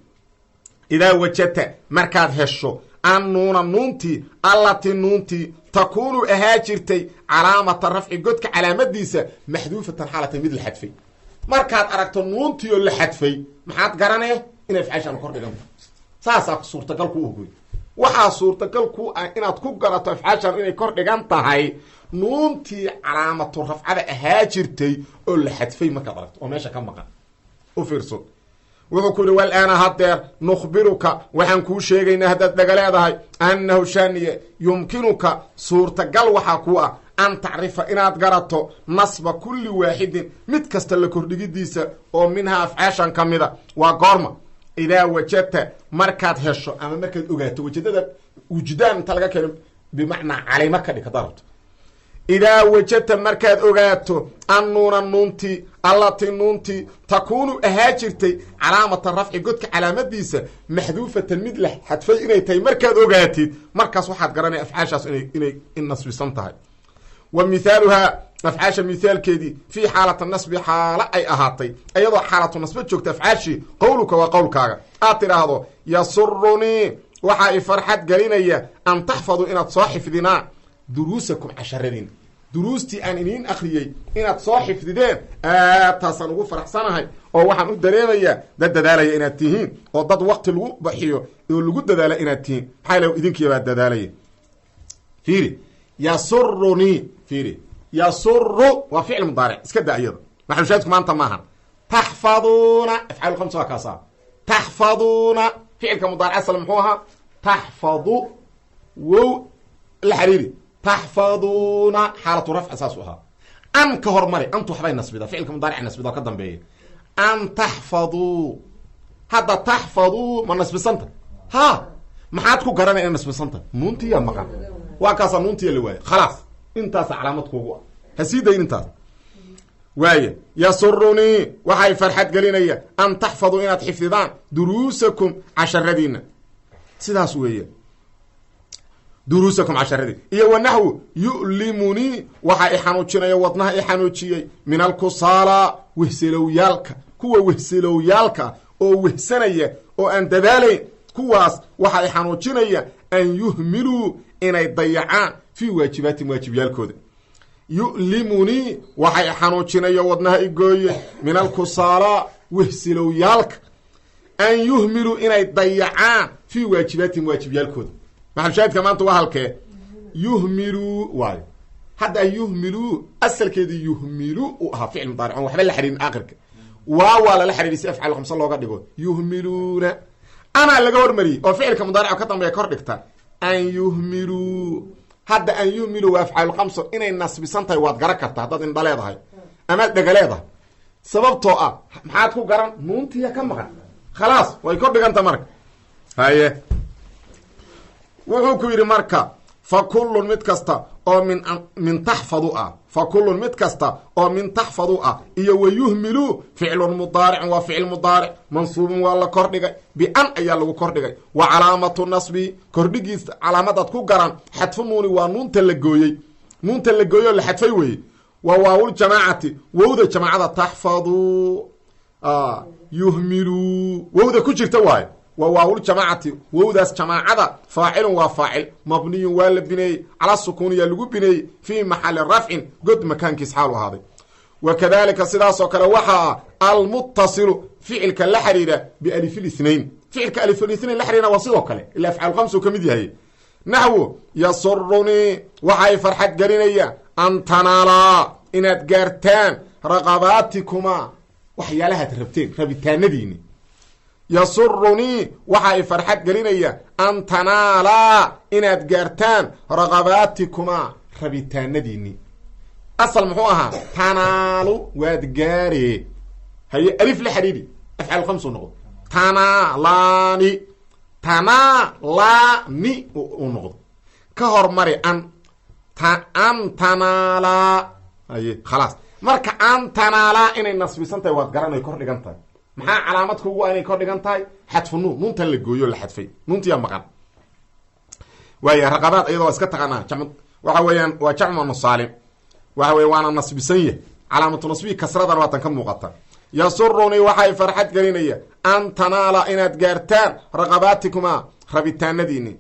S1: Idaa wajadta, markaad hesho, annuuna, nuuntii, allatii, nuuntii, takuunu, ahaa jirtay, calaamata rafci, godka calaamadiisa, maxduufatan, xaalatay mid la xadfay. Markaad aragto nuuntii oo la xadfay, maxaad garanee? Inay afcaashaan kor dhiganta. Saasaa suurtagal ku ogoy. Waxaa suurtagal ku ah inaad ku garato afcaashaan inay kor dhigan tahay nuuntii calaamatu rafcada ahaa jirtay oo la xadfay markaad aragto, oo meesha ka maqan. U fiirso, wuxuu ku yihi: walaana, haddeer, nukhbiruka, waxaan kuu sheegaynaa, haddaad dhaga leedahay, annahu shaniye, yumkinuka, suurtagal waxaa ku ah, an tacrifa, inaad garato, nasba kulli waaxidin, mid kasta la kordhigidiisa, oo minhaa, afcaashan ka mida. Waa goorma? Idaa wajadta, markaad hesho ama markaad ogaato. Wajadada wujdaan inta laga keeno, bimacnaa calima ka dhig haddaad rabto. Idaa wajadta, markaad ogaato, annuuna, nuuntii, allatii, nuuntii, takuunu, ahaa jirtay, calaamata rafci, godka calaamadiisa, maxduufatan, mid la xadfay inay tahay markaad ogaatid, markaas waxaad garanaya afcaashaas inay nasbisan tahay. Wa mithaaluhaa, afcaasha mithaalkeedii, fii xaalata nasbi, xaalo ay ahaatay iyadoo xaalatu nasbe joogta afcaashii, qowluka, waa qowlkaaga aad tidhaahdo: yasurunii, waxaa i farxad gelinaya, an taxfaduu, inaad soo xifdinaa, duruusakum, casharadiin, duruustii aan iniin akhriyey inaad soo xifdideen, aad taasaan ugu faraxsanahay oo waxaan u dareemayaa dad dadaalaya inaad tihiin oo dad waqti lagu bixiyo oo lagu dadaala inaad tihiin. Maxaa l idinkiibaa dadaalaya. Fiiri, yasurunii, fiiri, yasuru waa ficil mudaaric, iska da iyada, maxalushaadku maanta maahan. Taxfaduuna, afcaal khamsa waa kaasa. Taxfaduuna, ficilka mudaaric asal muxuu ahaa? Taxfadu, wow la xiriiri. Taxfaduuna, xaalatu rafci saasuu ahaa. An ka hormari, antu waxbay nasbida, ficilka mudaaric nasbida oo ka dambeeya. An taxfaduu, hadda taxfaduu ma nasbisanta? Ha, maxaad ku garanay inay nasbisanta? Nuuntiyaa maqan, waa kaasaa, nuuntiya la waayo. Khalaas, intaasa calaamad kuugu ah, ha sii dayn intaas. Waaya, yasurunii, waxay farxad gelinaya, an taxfaduu, inaad xifdidaan, duruusakum, casharadiina. Sidaas weeye, duruusakum, casharadii. Iyo wanaxwu yu'limunii, waxaa i xanuujinaya, wadnaha i xanuujiyey, min alkusaala, wehselowyaalka, kuwa wehselowyaalka oo wehsanaya oo aan dadaalayn, kuwaas waxaa i xanuujinaya, an yuhmiluu, inay dayacaan, fii waajibaatihim, waajibyaalkooda. Yu'limunii, waxay xanuujinaya, wadnaha i gooye, min alkusaala, wehselowyaalka, an yuhmiluu, inay dayacaan, fii waajibaatihim, waajibyaalkooda. Maxalushaahidka maanta waa halkee? Yuhmiluu waayo. Hadda yuhmiluu asalkeedii yuhmilu uu ahaa, ficil mudaaric on waxba la xiriirin aakhirka. Waa lala xiriiriy si afcaal khamse looga dhigo. Yuhmiluuna anaa laga hormariyey oo ficilka mudaaric ka dambeeya kor dhigta. An yuhmiluu, hadda an yuhmiluu waa afcaal khamso, inay nasbisan tahay waad garan kartaa haddaad indha leedahay amaad dhega leedahay. Sababtoo ah maxaad ku garan? Nuuntiya ka maqan. Khalaas, way kor dhiganta marka. Haye, wuxuu ku yidhi marka: fa kullun, mid kasta oo min taxfadu ah, fa kullun, mid kasta oo min taxfadu ah iyo wa yuhmilu, ficlun mudaaricun, waa ficil mudaaric, mansuubun, waa la kordhigay, bian ayaa lagu kordhigay. Wa calaamatu nasbi, kordhigiisa calaamadaad ku garan, xadfu nuuni, waa nuunta la gooyey, nuunta la gooyey oo la xadfay weeye. Wa waawuljamaacati, wowda jamaacada, taxfaduu, yuhmiluu, wowda ku jirta waayo. Wa waawuljamaacati, wowdaas jamaacada, faacilun, waa faacil, mabniyun, waa la bineeyey, cala sukuuniyaa lagu bineeyey, fii maxali rafcin, god makaankiis xaalu ahaaday. Wa kadalika, sidaasoo kale waxaa almuttasilu, ficilka la xiriira, bialifilithnain, ficilka alifilithnain la xiriirna waa sidoo kale, ila afcaal khamsu ka mid yahay. Naxwu yasurunii, waxay farxad gelinaya, an tanaalaa, inaad gaartaan, raqabaatikumaa, waxyaalahaad rabteen, rabitaanadiini. Yasurunii, waxaa i farxad gelinaya, an tanaalaa, inaad gaartaan, raqabaatikumaa, rabitaanadiini. Asal muxuu ahaa? Tanaalu, waad gaaree. Haye, alif la xidhiidhi, afcaal khamsu noqdo. Tanaalaani, tanaalaani uu noqdo. Ka hormari an, an tanaalaa. Haye, khalaas. Marka an tanaalaa inay nasbisan tahay waad garanay, kor dhigan tahay. Maxaa calaamad kugu ah inay kor dhigan tahay? Xadfu nuun, nuuntan la gooyo, la xadfay, nuuntiyaa maqan. Waaya, raqabaad iyadoo waa iska taqaanaa, jam waxa weeyaan waa jamcu saalim, waxa weye waana nasbisan yah, calaamatu nasbihi kasradana waatan ka muuqata. Yasurunii, waxay farxad gelinaya, an tanaala, inaad gaartaan, raqabaatikumaa, rabitaanadiini.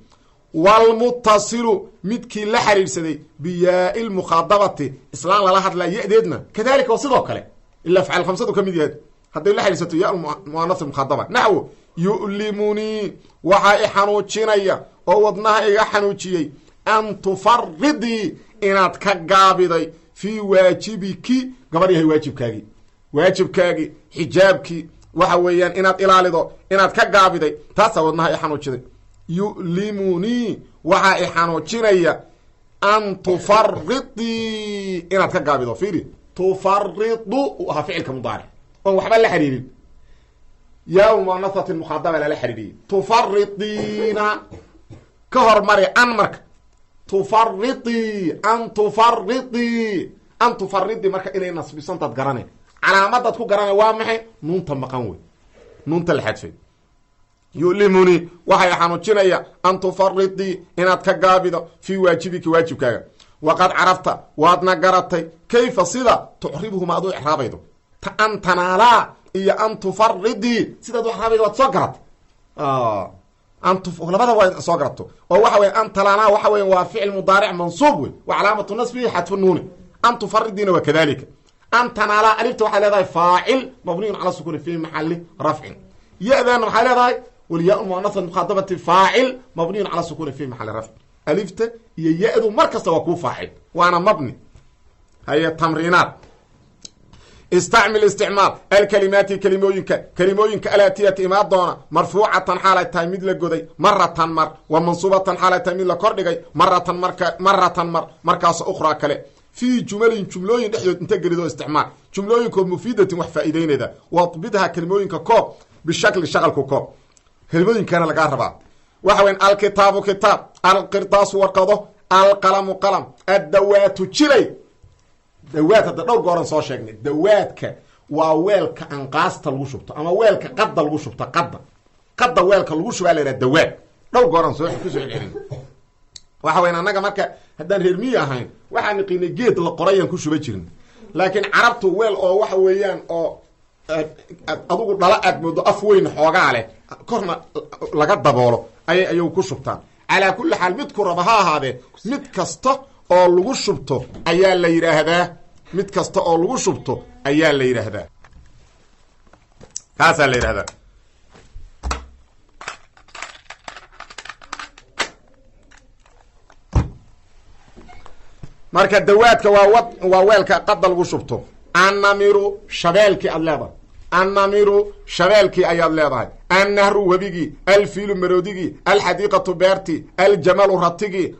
S1: Waalmuttasilu, midkii la xiriirsaday, biyaai lmukhaadabati, islaan lala hadlaa ya-deedna, kadalika, waa sidoo kale, ila afcaal khamsadu ka mid yahay. Hadday la xiriirsato ya muanas mukhaadaba, naxwo yu'limunii, waxaa i xanuujinaya oo wadnaha iga xanuujiyey, an tufaridii, inaad ka gaabiday, fii waajibiki, gabar yahay, waajibkaagii, waajibkaagii xijaabkii, waxa weeyaan inaad ilaalido, inaad ka gaabiday, taasaa wadnaha i xanuujiday. Yu'limunii, waxaa i xanuujinaya, an tufaridii, inaad ka gaabido. Fiiri, tufaridu uu ahaa ficilka mudaaric oon waxba la xiriirin, yaa muanahati mukhaadaba lala xiriiriyey. Tufaridiina ka hormari an, marka Tufaridii, an tufaridii, an tufaridii. Marka inay nasbisantaad garane, calaamadaad ku garana waa maxay? Nuunta maqan wey, nuunta la xadfay. Yulimunii, waxay xanuujinaya, an tufaridii, inaad ka gaabido, fii waajibiki, waajibkaaga. Waqad carafta, waadna garatay, kayfa, sida, tucribuhuma, ad u icraabaydo an tanaalaa iyo an tufaridii. Sidaad u icraabaydo waad soo garatay. Labada waa soo garato oo waxa wey an tanaalaa waxa weya waa ficil mudaaric mansuub wey, wa calaamatu nasbihi xadfu nuuni. An tufaridiina waa kadalika. An tanaalaa, alifta waxay leedahay faacil mabniyun cala sukuni fi maxali rafcin. Ya-daana maxay leedahay? Walyaa muanasa mukhaadabati faacil mabniyun cala sukuni fi maxali rafcin. Alifta iyo ya-du mar kasta waa kuu faacil, waana mabni. Haye, tamriinaat. Istacmil, isticmaal, alkalimaati, kelimooyinka, kelimooyinka, alaatiyati, imaan doona, marfuucatan xaalay tahay mid la goday, maratan mar, wa mansuubatan xaalay tahay mid la kordhigay, maratan marka, maratan mar, markaas, ukhraa kale, fii jumalin, jumlooyin dhexdood inta gelidoo isticmaal jumlooyinkoo mufiidatin, wax faa'iideynayda. Wadbidha, kelimooyinka koob, bishakli, shaqalku koob. Kelimooyinkana lagaa rabaa waxa weyan: alkitaabu, kitaab, alqirdaasu, warqado, alqalamu, qalam, addawaatu, jilay. Dawaad hadda dhowr gooran soo sheegnay. Dawaadka waa weelka anqaasta lagu shubto ama weelka qadda lagu shubto. Qadda, qadda weelka lagu shubaa la yidhaha dawaad. Dhowr gooran soo kusoo celcelin. Waxa weyan annaga marka haddaan reer miyi ahayn, waxaan niqiinay geed la qorayaan ku shuba jirin, laakiin carabtu weel oo waxa weeyaan oo adugu dhala aad moodo, af weyn xoogaa leh, korna laga daboolo, ayay ayagu ku shubtaan. Calaa kulli xaal, midku raba ha ahaadee, mid kasta oo lagu shubto ayaa la yidhaahdaa. Mid kasta oo lagu shubto ayaa la yidhaahdaa, kaasaa la yidhahdaa. Marka dawaadka waa wa waa weelka qadda lagu shubto. Annamiru, shabeelkii aad leedahay. Annamiru, shabeelkii ayaad leedahay. Annahru, webigii. Alfiilu, maroodigii. Alxadiiqatu, beerti. Aljamalu, ratigii.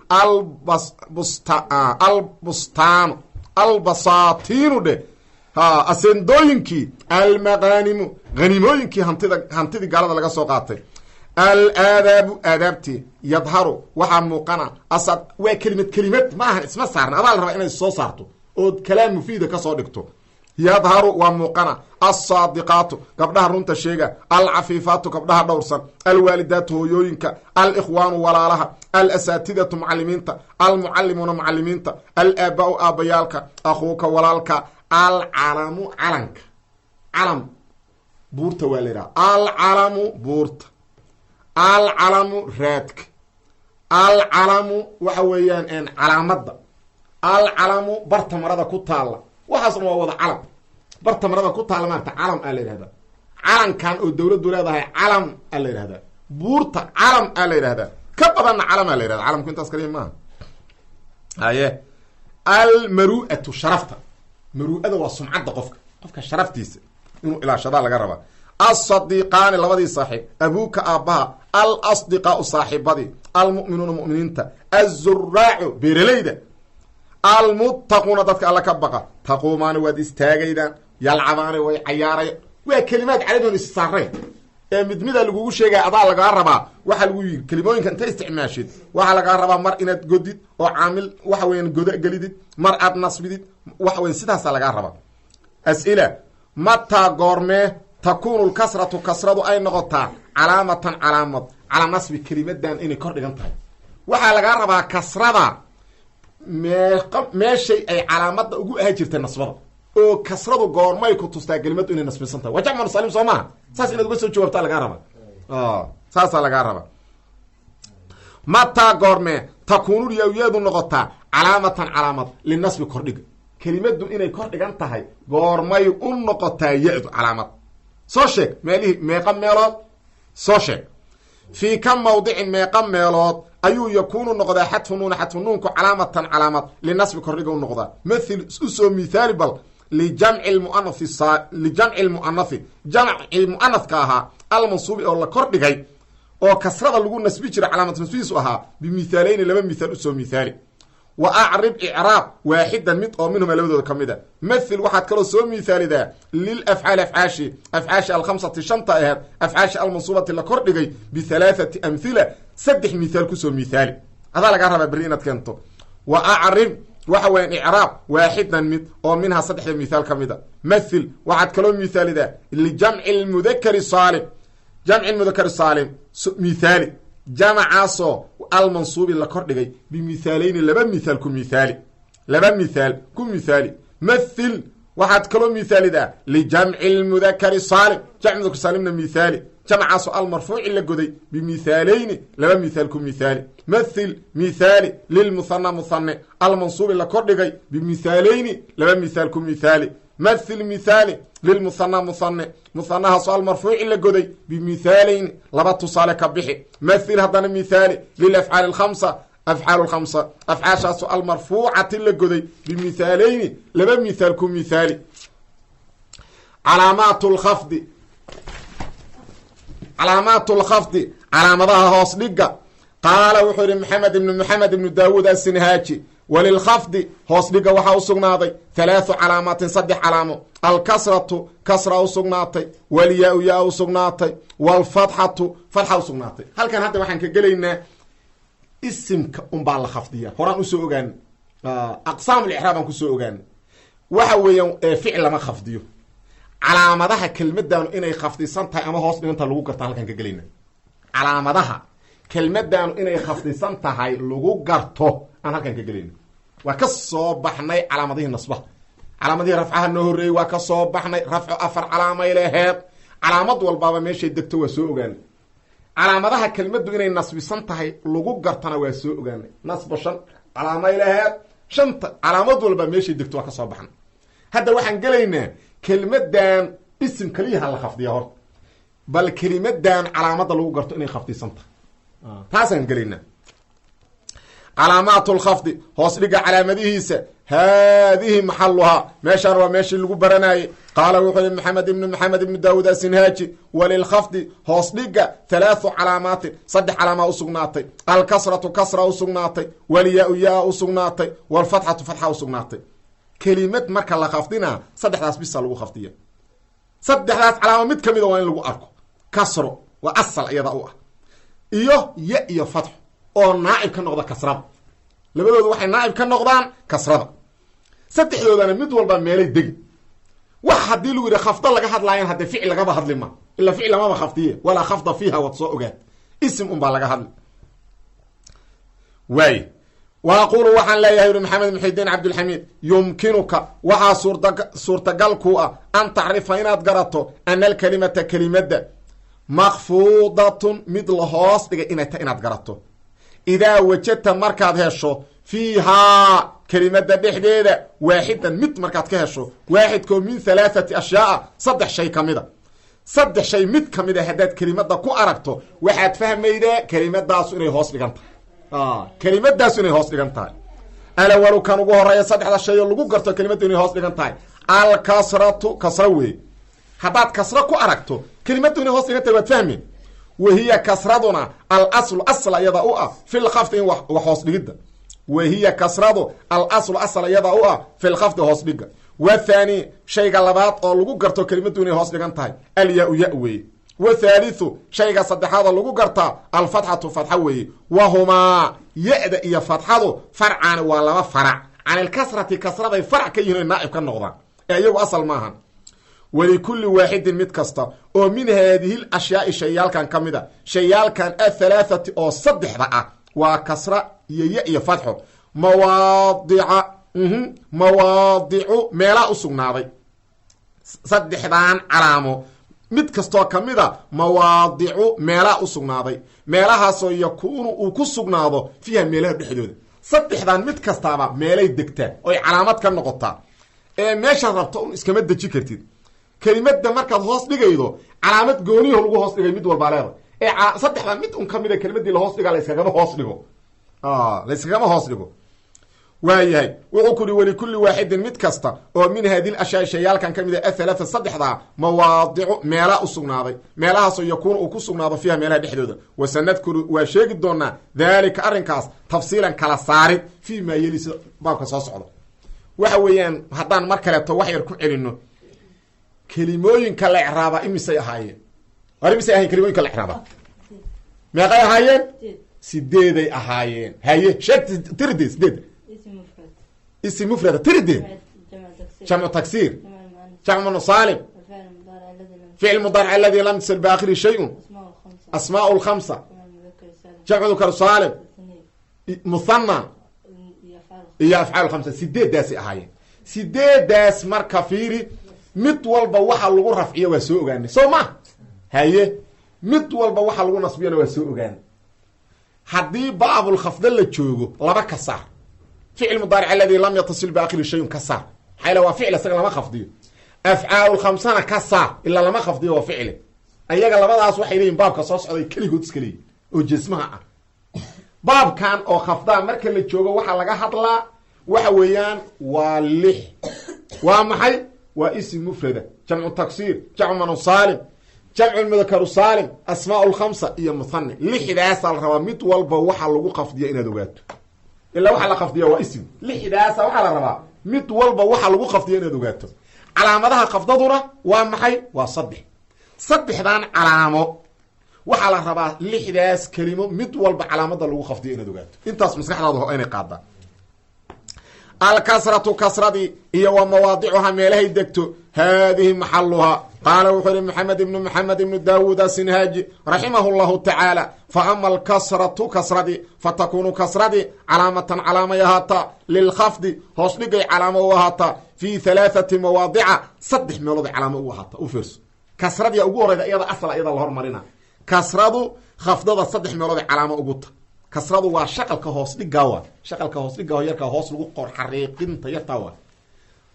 S1: Albustaanu, albasaatiinu dheh, asendooyinkii. Almaqaanimu, hanimooyinkii, hantida, hantidii gaalada laga soo qaatay. Alaadaabu, aadaabtii. Yadharu, waxaa muuqana asad. Waa kelimad kelimad ma ahan, isma saarna. Adaa la rabaa inay soo saarto ood kalaam mufiida kasoo dhigto. Yadharu, waa muuqana, alsaadiqaatu, gabdhaha runta sheega, alcafiifaatu, gabdhaha dhowrsan, alwaalidaatu, hooyooyinka, alikhwaanu, walaalaha, alasaatidatu, mucalimiinta, almucallimuuna, mucalimiinta, alaabaau, aabbayaalka, akhuuka, walaalka, alcalamu, calanka. Calam buurta waa la yidhaha. Alcalamu buurta, alcalamu raadka, alcalamu waxa weeyaan calaamadda, alcalamu barta marada ku taalla. Waxaas dhan waa wada calam. Barta marada ku taalla maarata calam aa la yihahdaa. Calankan oo dawladdu leedahay calam aa la yihahdaa. Buurta calam aa la yihahdaa. Ka badanna calam aa la yihahda. Calamku intaas kaliya maaha. Haye, almaru'atu, sharafta. Maru'ada waa sumcadda qofka, qofka sharaftiisa inuu ilaashadaa laga rabaa. Alsadiiqaani, labadii saaxiib. Abuuka, aabbaha. Alasdiqaau, saaxiibadii. Almu'minuuna, mu'miniinta. Azuraacu, beeralayda. Almuttaquuna, dadka alla ka baqa. Taquumaani, waad istaagaydaan. Yalcabaani, way cayaaraya. Waa kelimaad carabion issaarayn ee mid mida lagugu sheegaya. Adaa lagaa rabaa. Waxaa lagu yidhi kelimooyinka inta isticmaashid, waxaa lagaa rabaa mar inaad godid oo caamil waxa weyan goda gelidid, mar aad nasbidid, waxa weyan sidaasaa lagaa rabaa. As'ila. Mataa, goormee, takuunu lkasratu, kasradu ay noqotaa, calaamatan, calaamad, calaa nasbi kelimadan, inay kor dhigan tahay? Waxaa lagaa rabaa kasrada meeq meeshay ay calaamada ugu ahi jirtay nasbada, oo kasradu goormay ku tustaa kelimadu inay nasbisan tahay? Waa jamcu salim, soo maaha? Saas inaad uga soo jawaabtaa lagaa rabaa, saasaa lagaa rabaa. Mataa, goormee, takuunu yawyadu noqotaa calaamatan, calaamad, linasbi, kordhiga? Kelimadu inay kor dhigan tahay goormay u noqotaa ya-du calaamad? Soo sheeg meelihii, meeqa meelood soo sheeg. Fii ka mawdicin, meeqa meelood ayuu yakuunu noqdaa xadfu nuuni, xadfu nuunku, calaamatan, calaamad, linasbi, kordhiga u noqdaa? Mathil, usoo mithaali bal, lijamci muanathi, lijamci lmu'anathi, jamci mu'anathka ahaa, almansuubi, oo la kor dhigay, oo kasrada lagu nasbi jira, calaamad nasbihiisu ahaa, bimithaaleyni, laba mithaal usoo mithaali. Wa acrib, icraab, waaxidan, mid oo minhuma, labadooda ka mid a. Mathil, waxaad kaloo soo mithaalidaa, lilafcaali, afcaashi, afcaashi, alkhamsati, shanta aheed, afcaashi, almansuubati, la kordhigay, bihalaathati amhila, saddex mithaal kusoo mithaali. Adaa lagaa rabaa berri inaad keento. Wa acrib, waxa weyan icraab, waaxidan mid oo minhaa saddexda mithaal ka mid a. Mathil, waxaad kaloo mithaalidaa, lijamci lmudakari saalim, jamci mudakari saalim mithaali, jamacaasoo almansuubi la kordhigay, bimithaaleyni, laba mithaal ku mithaali, laba mithaal ku mithaali. Mathil, waxaad kaloo mithaalidaa, lijamci lmudakari saalim, jamci mudakar saalimna mithaali, jamcaasoo almarfuuci la goday, bimithaaleyni, laba mithaal ku mithaali. Mathil, mithaali, lilmuthana, muthane, almansuubi la kordhigay, bimithaaleyni, laba mithaal ku mithaali. Mathil, mithaali, lilmuthana, muthane, muthanahaasoo almarfuuci la goday, bimithaaleyni, laba tusaale ka bixi. Mathil, haddana mithaali, lilafcaali alkhamsa, afcaal lkhamsa, afcaashaasoo almarfuucati la goday, bimithaaleyni, laba mithaal ku mithaali. Calaamaat lkhafdi, calaamaat lkhafdi, calaamadaha hoos dhiga. Qaala, wuxuu yihi Maxamed ibnu Maxamed ibnu Daawuud Asinhaaji: walilkhafdi, hoos dhiga, waxaa u sugnaaday halaathu calaamaatin, saddex calaamo. Alkasratu, kasra u sugnaatay, walyaa-u, yaa u sugnaatay, walfatxatu, fatxa u sugnaatay. Halkan hadda waxaan ka gelaynaa isimka unbaa la khafdiya. Horaan usoo ogaana, aqsaam licraab aan kusoo ogaana. Waxa weeyaan ficil lama khafdiyo. Calaamadaha kelmadaanu inay khafdisan tahay ama hoos dhiganta lagu garta halkaan ka gelayna. Calaamadaha kelmadaanu inay khafdisan tahay lagu garto aan halkaan ka gelayna. Waa ka soo baxnay calaamadihii nasbaha, calaamadihii rafcaha noo horreeyey waa ka soo baxnay. Rafco afar calaamay leheed, calaamad walbaaba meeshay degto waa soo ogaanay. Calaamadaha kelmaddu inay nasbisan tahay lagu gartana waa soo ogaanay. Nasbo shan calaamay laheed, shanta calaamad walba meeshay degto waa ka soo baxnay. Hadda waxaan gelaynaa kelmadan isim kaliyaha la khafdiya. Horta bal kelimadan calaamada lagu garto inay khafdisan tahay, taasaan gelaynaa. Calaamaat lkhafdi, hoos dhiga calaamadihiisa. Haadihi maxaluhaa, meeshaan waa meeshii lagu baranayey. Qaala, wuxuu yihi Maxamed ibnu Maxamed ibnu Daawuud Asinhaaji: walilkhafdi, hoos dhiga, halaathu calaamaatin, saddex calaamaa usugnaatay. Alkasratu, kasra usugnaatay, walyaa-u, yaa usugnaatay, walfatxatu, fatxa usugnaatay. Kelimad marka la khafdinaa saddexdaas bisa lagu khafdiya. Saddexdaas calaamo mid kamida waa in lagu arko. Kasro waa asal iyada u ah, iyo ya iyo fatxo oo naaib ka noqda kasrada. Labadoodu waxay naaib ka noqdaan kasrada. Saddexdoodana mid walba meelay degi. Wax haddii lagu yidhi khafdo laga hadlaayan, haddee ficil lagaba hadli ma, ilaa ficil lamaba khafdiye, walaa khafda fiiha, waad soo ogaat, ism un baa laga hadli waay. Wa aquulu, waxaan leeyahay, uri Maxamed Muxidiin Cabdilxamiid: yumkinuka, waxaa suurtagal ku ah, an tacrifa, inaad garato, ana alkalimata, kelimadda, makfuudatun, mid la hoos dhigay inay ta inaad garato, idaa wajadta, markaad hesho, fiihaa, kelimada dhexdeeda, waaxidan, mid markaad ka hesho, waaxidkoo min halaathati ashyaaa, saddex shay ka mida. Saddex shay mid ka mid a haddaad kelimada ku aragto, waxaad fahmaydaa kelimadaasu inay hoos dhigan tahay, kelimadaasu inay hoos dhigan tahay. Alawalu, kan ugu horeeya saddexda shay oo lagu garto kelimaddu inay hoos dhigan tahay, alkasratu, kasro wey. Haddaad kasro ku aragto kelimaddu inay hoos dhigan tahay, waad fahmi. Wahiya, kasraduna, alaslu, asl ayada u ah, fi lkhafdi, in wax hoos dhigidda. Wahiya, kasradu, alaslu, asal ayada u ah, fi lkhafdi, hoos dhiga. Wathaani, shayga labaad oo lagu garto kelimaddu inay hoos dhigan tahay, alyaa-u, ya weeye. Wathaalithu, shayga saddexaad oo lagu gartaa, alfatxatu, fatxa weeye. Wahumaa, ya-da iyo fatxadu, farcaani, waa laba farac, can ilkasrati, kasraday farac ka yihin, oy naaib ka noqdaan, ee iyagu asal maahan. Walikulli waaxidin, mid kasta oo, min haadihi l ashyaai, shayaalkan ka mid a, shayaalkan, athalaathati, oo saddexda ah, waa kasra iyo ya iyo fatxo, mawaadica, mawaadicu, meelaa u sugnaaday. Saddexdan calaamo mid kastoo ka mid a mawaadicu, meelaa u sugnaaday, meelahaasoo yakuunu, uu ku sugnaado, fiiha, meelaha dhexdooda. Saddexdan mid kastaaba meelay degtaa oy calaamad ka noqotaa, ee meeshaad rabto un iskama deji kartid. Kelimada markaad hoos dhigaydo, calaamad gooniyaho lagu hoos dhigay mid walbaa leeda. Ee saddexdan mid un kamida kelimadii lahoos dhigaa layskagama hoos dhigo, layskagama hoos dhigo. Waayahay, wuxuu ku uhi: walikulli waaxidin, mid kasta oo, min haadi l ashyaa, shayaalkan ka mid a, athalaatha, saddexdaa, mawaadicu, meelaa u sugnaaday, meelahaasoo yakuunu, uu ku sugnaado, fiiha, meelaha dhexdooda. Wasanadkuru, waa sheegi doonaa, daalika, arrinkaas, tafsiilan, kala saarid, fii maa yeli, baabka soo socda. Waxa weeyaan, haddaan mar kaleeto wax yar ku celino, kelimooyinka la ecraabaa imisay ahaayeen? War, imisay ahayen kelimooyinka la ecraabaa? Meeqay ahaayeen? Sideeday ahaayeen. Haye, sheeg, tiride sideed. Isim mufrada tiridee. Jamcu taksiir, jamcu saalim, ficil mudaaric aladi lam yatasil biaakhiri shay-un, asmaa lkhamsa, jamcu dukar saalim, muthana iyo afcaal khamsa. Sideedaasay ahaayeen. Sideedaas marka fiiri, mid walba waxa lagu rafciyo waa soo ogaanay, soo ma? Haye, mid walba waxa lagu nasbiyana waa soo ogaanay. Haddii baabulkhafda la joogo, laba ka saar. Ficil mudaaric aladi lam yatasil biaakhiri shayun ka saar, maxaa yale waa ficil, isaga lama khafdiyo. Afcaalulkhamsana ka saar, ilaa lama khafdiyo, waa ficli. Ayaga labadaas waxay leeyihin baabka soo socday keligood iska leeyihin oo jesmaha ah. Baabkan oo khafdaa marka la joogo, waxaa laga hadlaa waxa weeyaan waa lix. Waa maxay? Waa isim mufrada, jamcu taksiir, jamcu manu saalim, jamcu mudakaru saalim, asmaa lkhamsa iyo muthane. Lixdaasaa la rabaa mid walba waxa lagu khafdiya inaad ogaato, ilaa waxa la khafdiya waa isim. Lixdaasa waxaa la rabaa mid walba waxa lagu khafdiya inaad ogaato. Calaamadaha khafdaduna waa maxay? Waa saddex. Saddexdan calaamo waxaa la rabaa lixdaas kelimo mid walba calaamada lagu khafdiyo inaad ogaato. Intaas maskaxdaada inay qaadaan. Alkasratu, kasradii, iyo wa mawaadicuhaa, meelahay degto. Haadihi maxaluhaa. Qaala wuxuu yihi Maxamed ibnu Maxamed ibnu Daawuud Asinhaaji, raximahu llahu tacaala: "Fa ama alkasratu, kasradii, fatakuunu, kasradii, calaamatan, calaamay ahaataa, lilkhafdi, hoos dhigay calaamo u ahaataa, fii halaathati mawaadica, saddex meelood ay calaamo ugu ahaataa." U fiirso, kasradii ugu horeyda, iyada asal, iyada la hormarina. Kasradu khafdada saddex meelood ay calaamo ugu ta. Kasradu waa shaqalka hoos dhigaa, waa shaqalka hoos dhigaa yarkaa, hoos lagu qor, xariiqinta yartaa waa.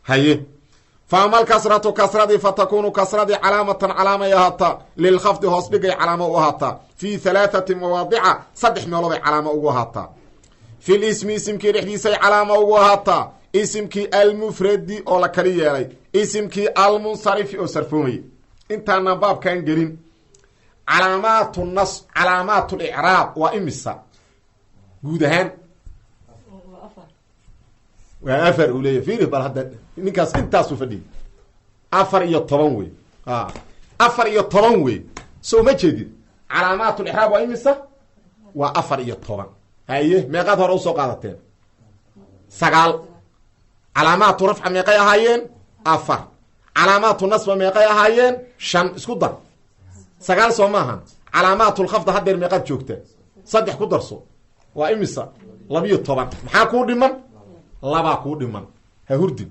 S1: Haye, fa ama alkasratu, kasradii, fatakunu, kasradii, calaamatan, calaamay ahaataa, lilkhafdi, hoos dhigay calaamo u ahaataa, fii halaathati mawaadica, saddex meelood ay calaamo ugu ahaataa. Fi lismi, isimkii dhexdiisay calaamo ugu ahaataa, isimkii almufradi, oo la kali yeelay, isimkii almunsarifi, oo sarfoomayay. Intaanan baabkan gelin, calaamaatu nas, calaamaat licraab waa imisa guud ahaan? Waa afar, uu leeya. Fiiri bal hadda ninkaas intaasuu fadhiyay. 14 wey, 14 wey. So ma jeedid? Calaamaat licraab waa imisa? Waa 14. Haye, meeqaad hore usoo qaadateen? Sagaal. Calaamaatu rafca meeqay ahaayeen? Afar. Calaamaatu nasba meeqay ahaayeen? Shan. Isku dar, sagaal, soo maahan? Calaamaatulkhafda haddeer meeqaad joogta? Saddex ku darso, waa imisa? 12. Maxaa kuu dhiman? Labaa kuu dhiman. Ha hurdin.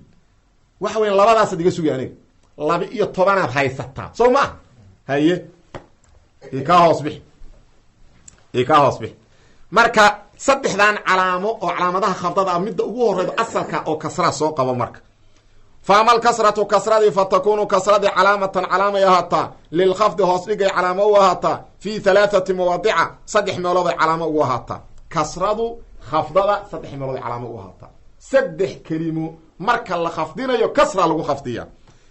S1: Waxa weya labadaasaad iga sugay aniga. 12aad haysataa, soo ma ah? Haye, ikaa hoos bix, ikaa hoos bix. Marka saddexdan calaamo oo calaamadaha khafdada ah, midda ugu horeydo asalka oo kasraa soo qabo. Marka, fa ama alkasratu, kasradii, fatakunu, kasradii, calaamatan, calaamay ahaataa, lilkhafdi, hoos dhigay calaamo u ahaataa, fii halaathati mawaadica, saddex meelood ay calaamo ugu ahaataa. Kasradu khafdada saddex meelood ay calaamo ugu ahaataa. Saddex kelimo marka la khafdinayo, kasra lagu khafdiya.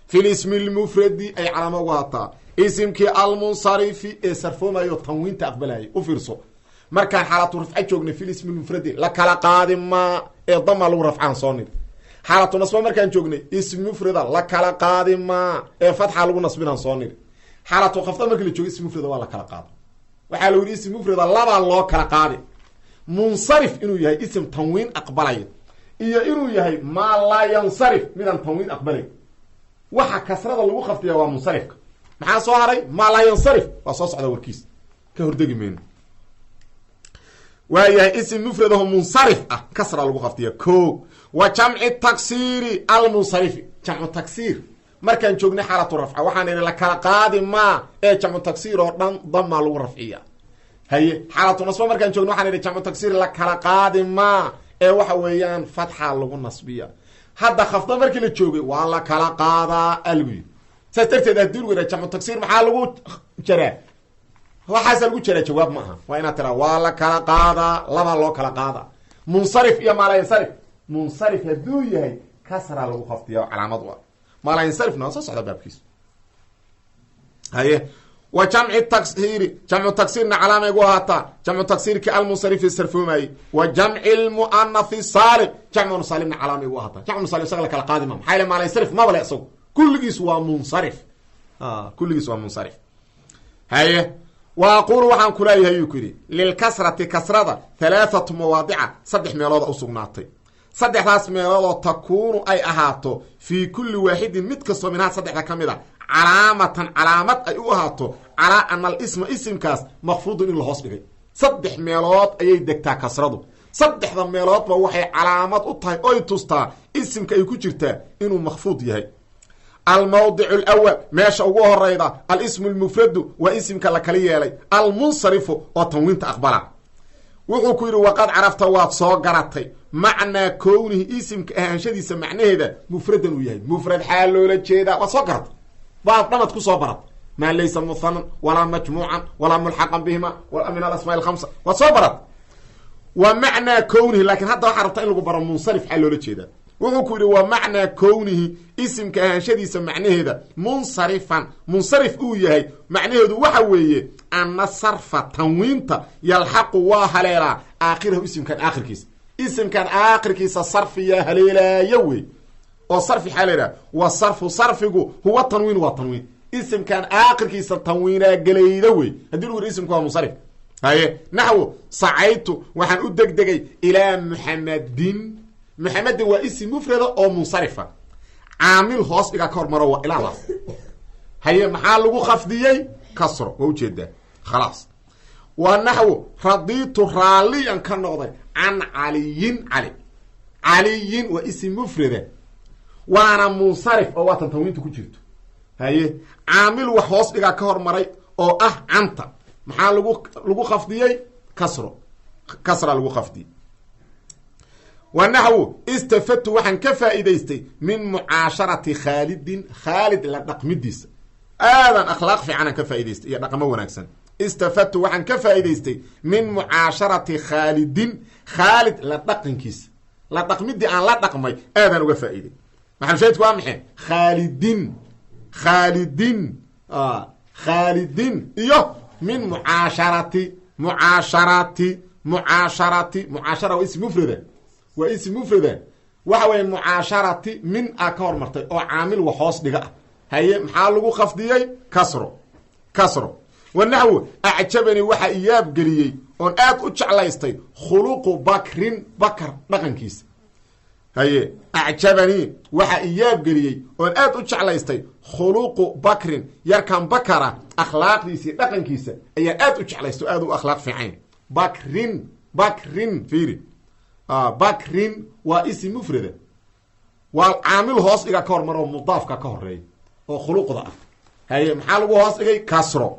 S1: Fi lismi lmufradi ay calaamo ugu ahaataa, isimkii almunsarifi, ee sarfoomayo, tanwiinta aqbalayay. U fiirso, markaan xaalatu rafca joognay, fi lismi mufradi la kala qaadi maa ee dama lagu rafcaan soo niri. Xaalatu nasba markaan joognay, ismi mufrida la kala qaadi maa ee fatxa lagu nasbinaan soo niri. Xaalatu khafda marki la joogo, ismi mufrida waa la kala qaado. Waxaa la yidhi ism mufrida labaa loo kala qaadi: munsarif inuu yahay, ism tanwiin aqbalaya, iyo inuu yahay maa laa yansarif, midaan tanwiin aqbalay. Waxa kasrada lagu khafdiya waa munsarifka. Maxaa soo haray? Maa laa yansarif waa soo socda warkiis, ka hordegi mayno. Waa yahay ism mufradaho munsarif ah, kasra lagu khafdiya. Ko wa jamci taksiiri almunsarifi. Jamcu taksiir markaan joognay xaalatu rafca, waxaan idhi la kala qaadi maa ee jamcu taksiir oo dhan damaa lagu rafciya. Haye, xaalatu nasba markaan joogno, waxaan idhi jamcu taksiir la kala qaadi maa ee waxa weeyaan fatxa lagu nasbiya. Hadda khafda markii la joogay, waa la kala qaadaa alagu yidhi. Saas darteed haddii lagu yidhaha jamcu taksiir maxaa lagu jaraa, waxaasa lagu jaraa, jawaab ma aha. Waa inaad tiraa waa la kala qaadaa, labaa loo kala qaadaa, munsarif iyo maalayansarif. Munsarif hadduu yahay, kasraa lagu khafdiya oo calaamad u ah. Maalayansarifna waa soo socda baabkiisu. Haye, wa jamci taksiiri, jamcu taksiirna calaamay gu ahaataa, jamcu taksiirki almunsarifi, sarfoomayey. Wa jamci lmu'anathi saalim, jamcu saalimna calaamay gu ahaataa. Jamcu salim isaga la kala qaadi ma, maxaa yale maalayansarif maba le isagu, kulligiis waa munsarif, kulligiis waa munsarif. Haye, wa aquulu, waxaan kuleeyahay, yuu ku yidhi, lilkasrati, kasrada, halaathatu mawaadica, saddex meelooda usugnaatay. Saddexdaas meeloodoo takuunu ay ahaato fii kulli waaxidin mid kastoo minhaa saddexda ka mid a calaamatan, calaamad ay u ahaato calaa ana alisma, isimkaas, makfuudun, in la hoos dhigay. Saddex meelood ayay degtaa kasradu. Saddexda meeloodba waxay calaamad u tahay oy tustaa isimka ay ku jirtaa inuu makfuud yahay. Almawdic alawal, meesha ugu horeyda, alismu lmufradu, waa isimka la kala yeelay, almunsarifu, oo tanwiinta aqbala. Wuxuu ku yidhi: waqad carafta, waad soo garatay, macnaa kownihi, isimka ahaanshadiisa macnaheeda, mufradan uu yahay mufrad. Xaal loola jeedaa waad soo garatay, baad dhamad kusoo barat. Maa laysa muhanan walaa majmuucan walaa mulxaqan bihima min alasmaa alkhamsa, waad soo barat. Wa macnaa kownihi, laakiin hadda waxaa rabtaa in lagu baro munsarif xaal loola jeedaa. Wuxuu ku yidhi: wa macnaa kownihi, isimka ahaanshadiisa macnaheeda, munsarifan, munsarif uu yahay macnaheedu waxa weeye ana sarfa, tanwiinta, yalxaqu, waa haleelaa, aakhirahu, isimkan aakhirkiisa. Isimkan aakhirkiisa sarfiyaa haleelaayo wey. Oo sarfi xaa la yidhaha? Wa sarfu, sarfigu, huwa tanwiin, waa tanwiin. Isimkan aakhirkiisa tanwiinaa gelayda wey haddii lagu yidhi isimka waa munsarif. Haye, naxwo sacaytu, waxaan u degdegay, ilaa Muxamadin. Muxamedin waa isim mufrada oo munsarifa. Caamil hoos dhigaa ka hormaro, waa ilaadaas. Haye, maxaa lagu khafdiyey? Kasro. Waa ujeedaa, khalaas. Waa naxwo radiitu, raalliyan ka noqday, can Caliyin, Cali. Caliyin waa isim mufrada, waana munsarif, oo waatan tanwiinta ku jirto. Haye, caamil wax hoos dhigaa ka hormaray oo ah canta. Maxaa lagu khafdiyey? Kasro. Kasra lagu khafdiyey. Wa naxwu istafadtu, waxaan ka faa'iidaystay, min mucaasharati Khaalidin, Khaalid la dhaqmidiisa, aadan akhlaaq fiicanaan ka faa'idaystay iyo dhaqamo wanaagsan. Istafadtu, waxaan ka faa'idaystay, min mucaasharati Khaalidin, Khaalid la dhaqankiisa, la dhaqmidii aan la dhaqmay aadaan uga faa'iiday. Maxalushaahidku waa maxay? Khaalidin, Khaalidin, Khaalidin iyo min mucaasharati, mucaasharati, mucaasharati. Mucaashara waa ism mufrada, waa ism mufrada. Waxa weeye mucaasharati min a ka hormartay oo caamil wax hoos dhiga ah. Haye, maxaa lagu khafdiyey? Kasro, kasro. Wanaxwu acjabanii, waxaa iyaab geliyey oon aad u jeclaystay, khuluqu Bakrin, Bakar dhaqankiisa. Haye, acjabanii, waxaa iyaab geliyey oon aad u jeclaystay, khuluqu Bakrin, yarkan Bakara akhlaaqdiisa, dhaqankiisa ayaa aad u jeclaystay o aad u akhlaaq fiicayn. Bakrin, Bakrin, fiiri, Bakrin waa isim mufrada, waa caamil hoos dhiga ka hormar oo mudaafka ka horeeya oo khuluqda ah. Haye, maxaa lagu hoos dhigay? Kasro.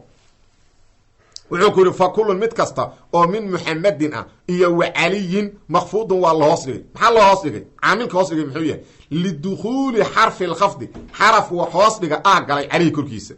S1: Wuxuu ku yidhi: fa kullun, mid kasta oo min Muxamedin ah iyo wa Caliyin makfuudun, waa la hoos dhigay. Maxaa loo hoos dhigay? Caamilka hoos dhigay muxuu yahay? Lidukhuuli xarfi lkhafdi, xaraf wax hoos dhiga ah galay, caleyhi, korkiisa.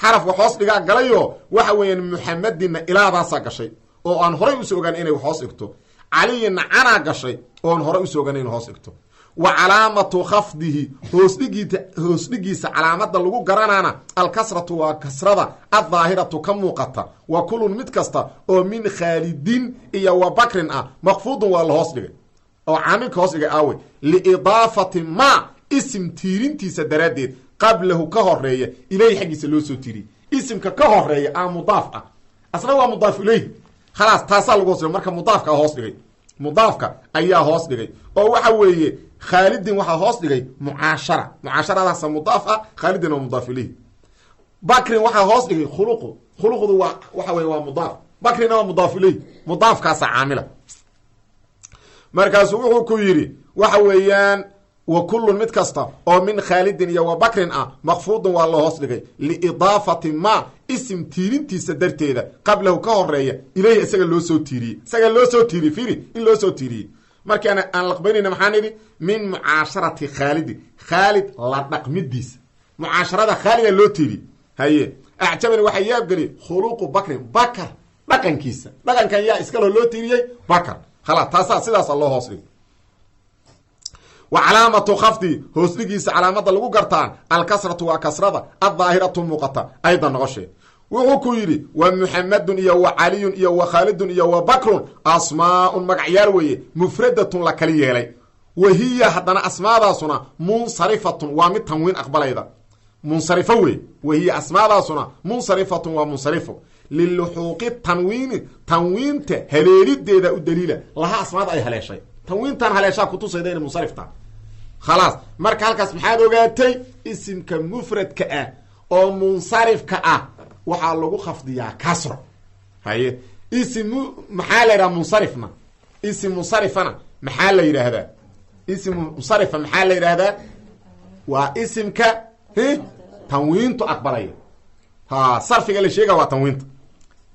S1: Xaraf wax hoos dhigaa galayoo waxa weeyaan Muxamedinna ilaadaasaa gashay oo aan horay usoo ogaan inay wax hoos dhigto. Caliyinna canaa gashay oon horay usoo ogaan inay hoos dhigto. Wa calaamatu khafdihi, hoosdhigiita, hoosdhigiisa calaamada lagu garanaana, alkasratu, waa kasrada, addaahiratu, ka muuqata. Wa kullun, mid kasta oo min Khaalidin iyo wa Bakrin ah, makfuudun, waa la hoos dhigay. Oo caamilka hoos dhigay aawe? Liidaafati ma, isim tiirintiisa daraaddeed, qablahu, ka horeeya, ileyhi, xaggiisa loo soo tiiriyey. Isimka ka horeeya a mudaaf ah, asna waa mudaaf ileyhi. Khalaas, taasaa lagu hoos dhigay. Marka mudaafka hoos dhigay, mudaafka ayaa hoos dhigay, oo waxa weeye Khaalidin waxaa hoos dhigay mucaashara, mucaasharadaasa mudaaf ah, Khaalidin waa mudaaf ilayhi. Bakrin waxaa hoos dhigay khuluqu, khuluqdu waa waxa weye waa mudaaf, Bakrina waa mudaaf ilayhi, mudaafkaasa caamila. Markaasuu wuxuu ku yidhi, waxa weeyaan wa kullun, mid kasta oo min Khaalidin iyo wa Bakrin ah, makfuudun, waa la hoos dhigay, liidaafati ma, isim tiirintiisa darteeda, qablahu, ka horeeya, ileyhi, isaga loo soo tiiriyey. Isaga loo soo tiiriyey. Fiiri in loo soo tiiriyey. Markaan aan laqbaynayna maxaan idhi? Min mucaasharati Khaalidin, Khaalid la dhaqmidiisa, mucaasharada Khaalida loo tiiriyey. Haye, acjabani, waxaa yaabgeliyey, khuluqu Bakrin, Bakar dhaqankiisa. Dhaqankan yaa iskaloo loo tiiriyey? Bakar. Khalaas, taasaa sidaasa loo hoos dhigay. Wa calaamatu khafdi, hoosdhigiisa calaamada lagu gartaan, alkasratu, waa kasrada, addaahiratu, muuqata, aydan noqoshee. Wuxuu ku yidhi: wa Muxamedun iyo wa Caliyun iyo wa Khaalidun iyo wa Bakrun asmaaun, magacyaal weeye, mufradatun, la kali yeelay. Wa hiya, haddana asmaadaasuna, munsarifatun, waa mid tanwiin aqbalayda, munsarifo wey. Wa hiya, asmaadaasuna, munsarifatun, waa munsarifo, liluxuuqi tanwiini, tanwiinta haleelideeda u daliila, laha, asmaada ay haleeshay. Tanwiintan haleeshaa kutusayda inay munsarif tahay. Khalaas, marka halkaas maxaad ogaatay? Isimka mufradka ah oo munsarifka ah waxaa lagu khafdiyaa kasro. Haye, isim maxaa la yidhaha munsarifna? Isim munsarifana maxaa la yidhaahdaa? Isim munsarifa maxaa la yidhaahdaa? Waa isimka tanwiintu aqbalaya. Ha, sarfiga la sheega waa tanwiinta.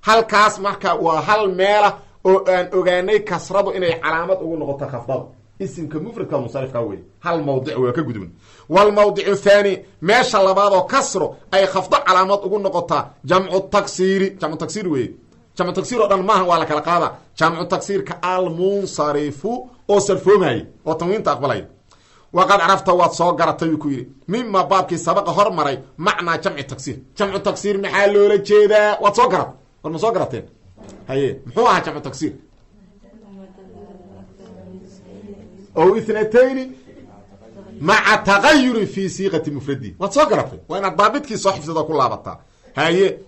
S1: Halkaas marka waa hal meela oo aan ogaanay kasradu inay calaamad ugu noqoto khafdada isimka mufradka munsarifka wey. Hal mawdic waa ka gudubn. Walmawdicu thaani, meesha labaad oo kasro ay khafdo calaamad ugu noqotaa, jamcu taksiiri, jamcu taksiir wey. Jamcu taksiir oo dhan maaha, waa la kala qaada. Jamcu taksiirka almunsarifu, oo sarfoomayay oo tanwiinta aqbalaya. Waqad carafta, waad soo garatay, uu ku yidhi, mima baabkii sabaqa hormaray, macnaa jamci taksiir. Jamcu taksiir maxaa loola jeedaa? Waad soo garat. War, ma soo garateen? Haye, muxuu ahaa jamcu taksiir? Ow ithnatayni maca tagayurin fi siiqati mufradi. Waad soo garatay. Waa inaad daabidkii soo xifdado ku laabataa. Haye,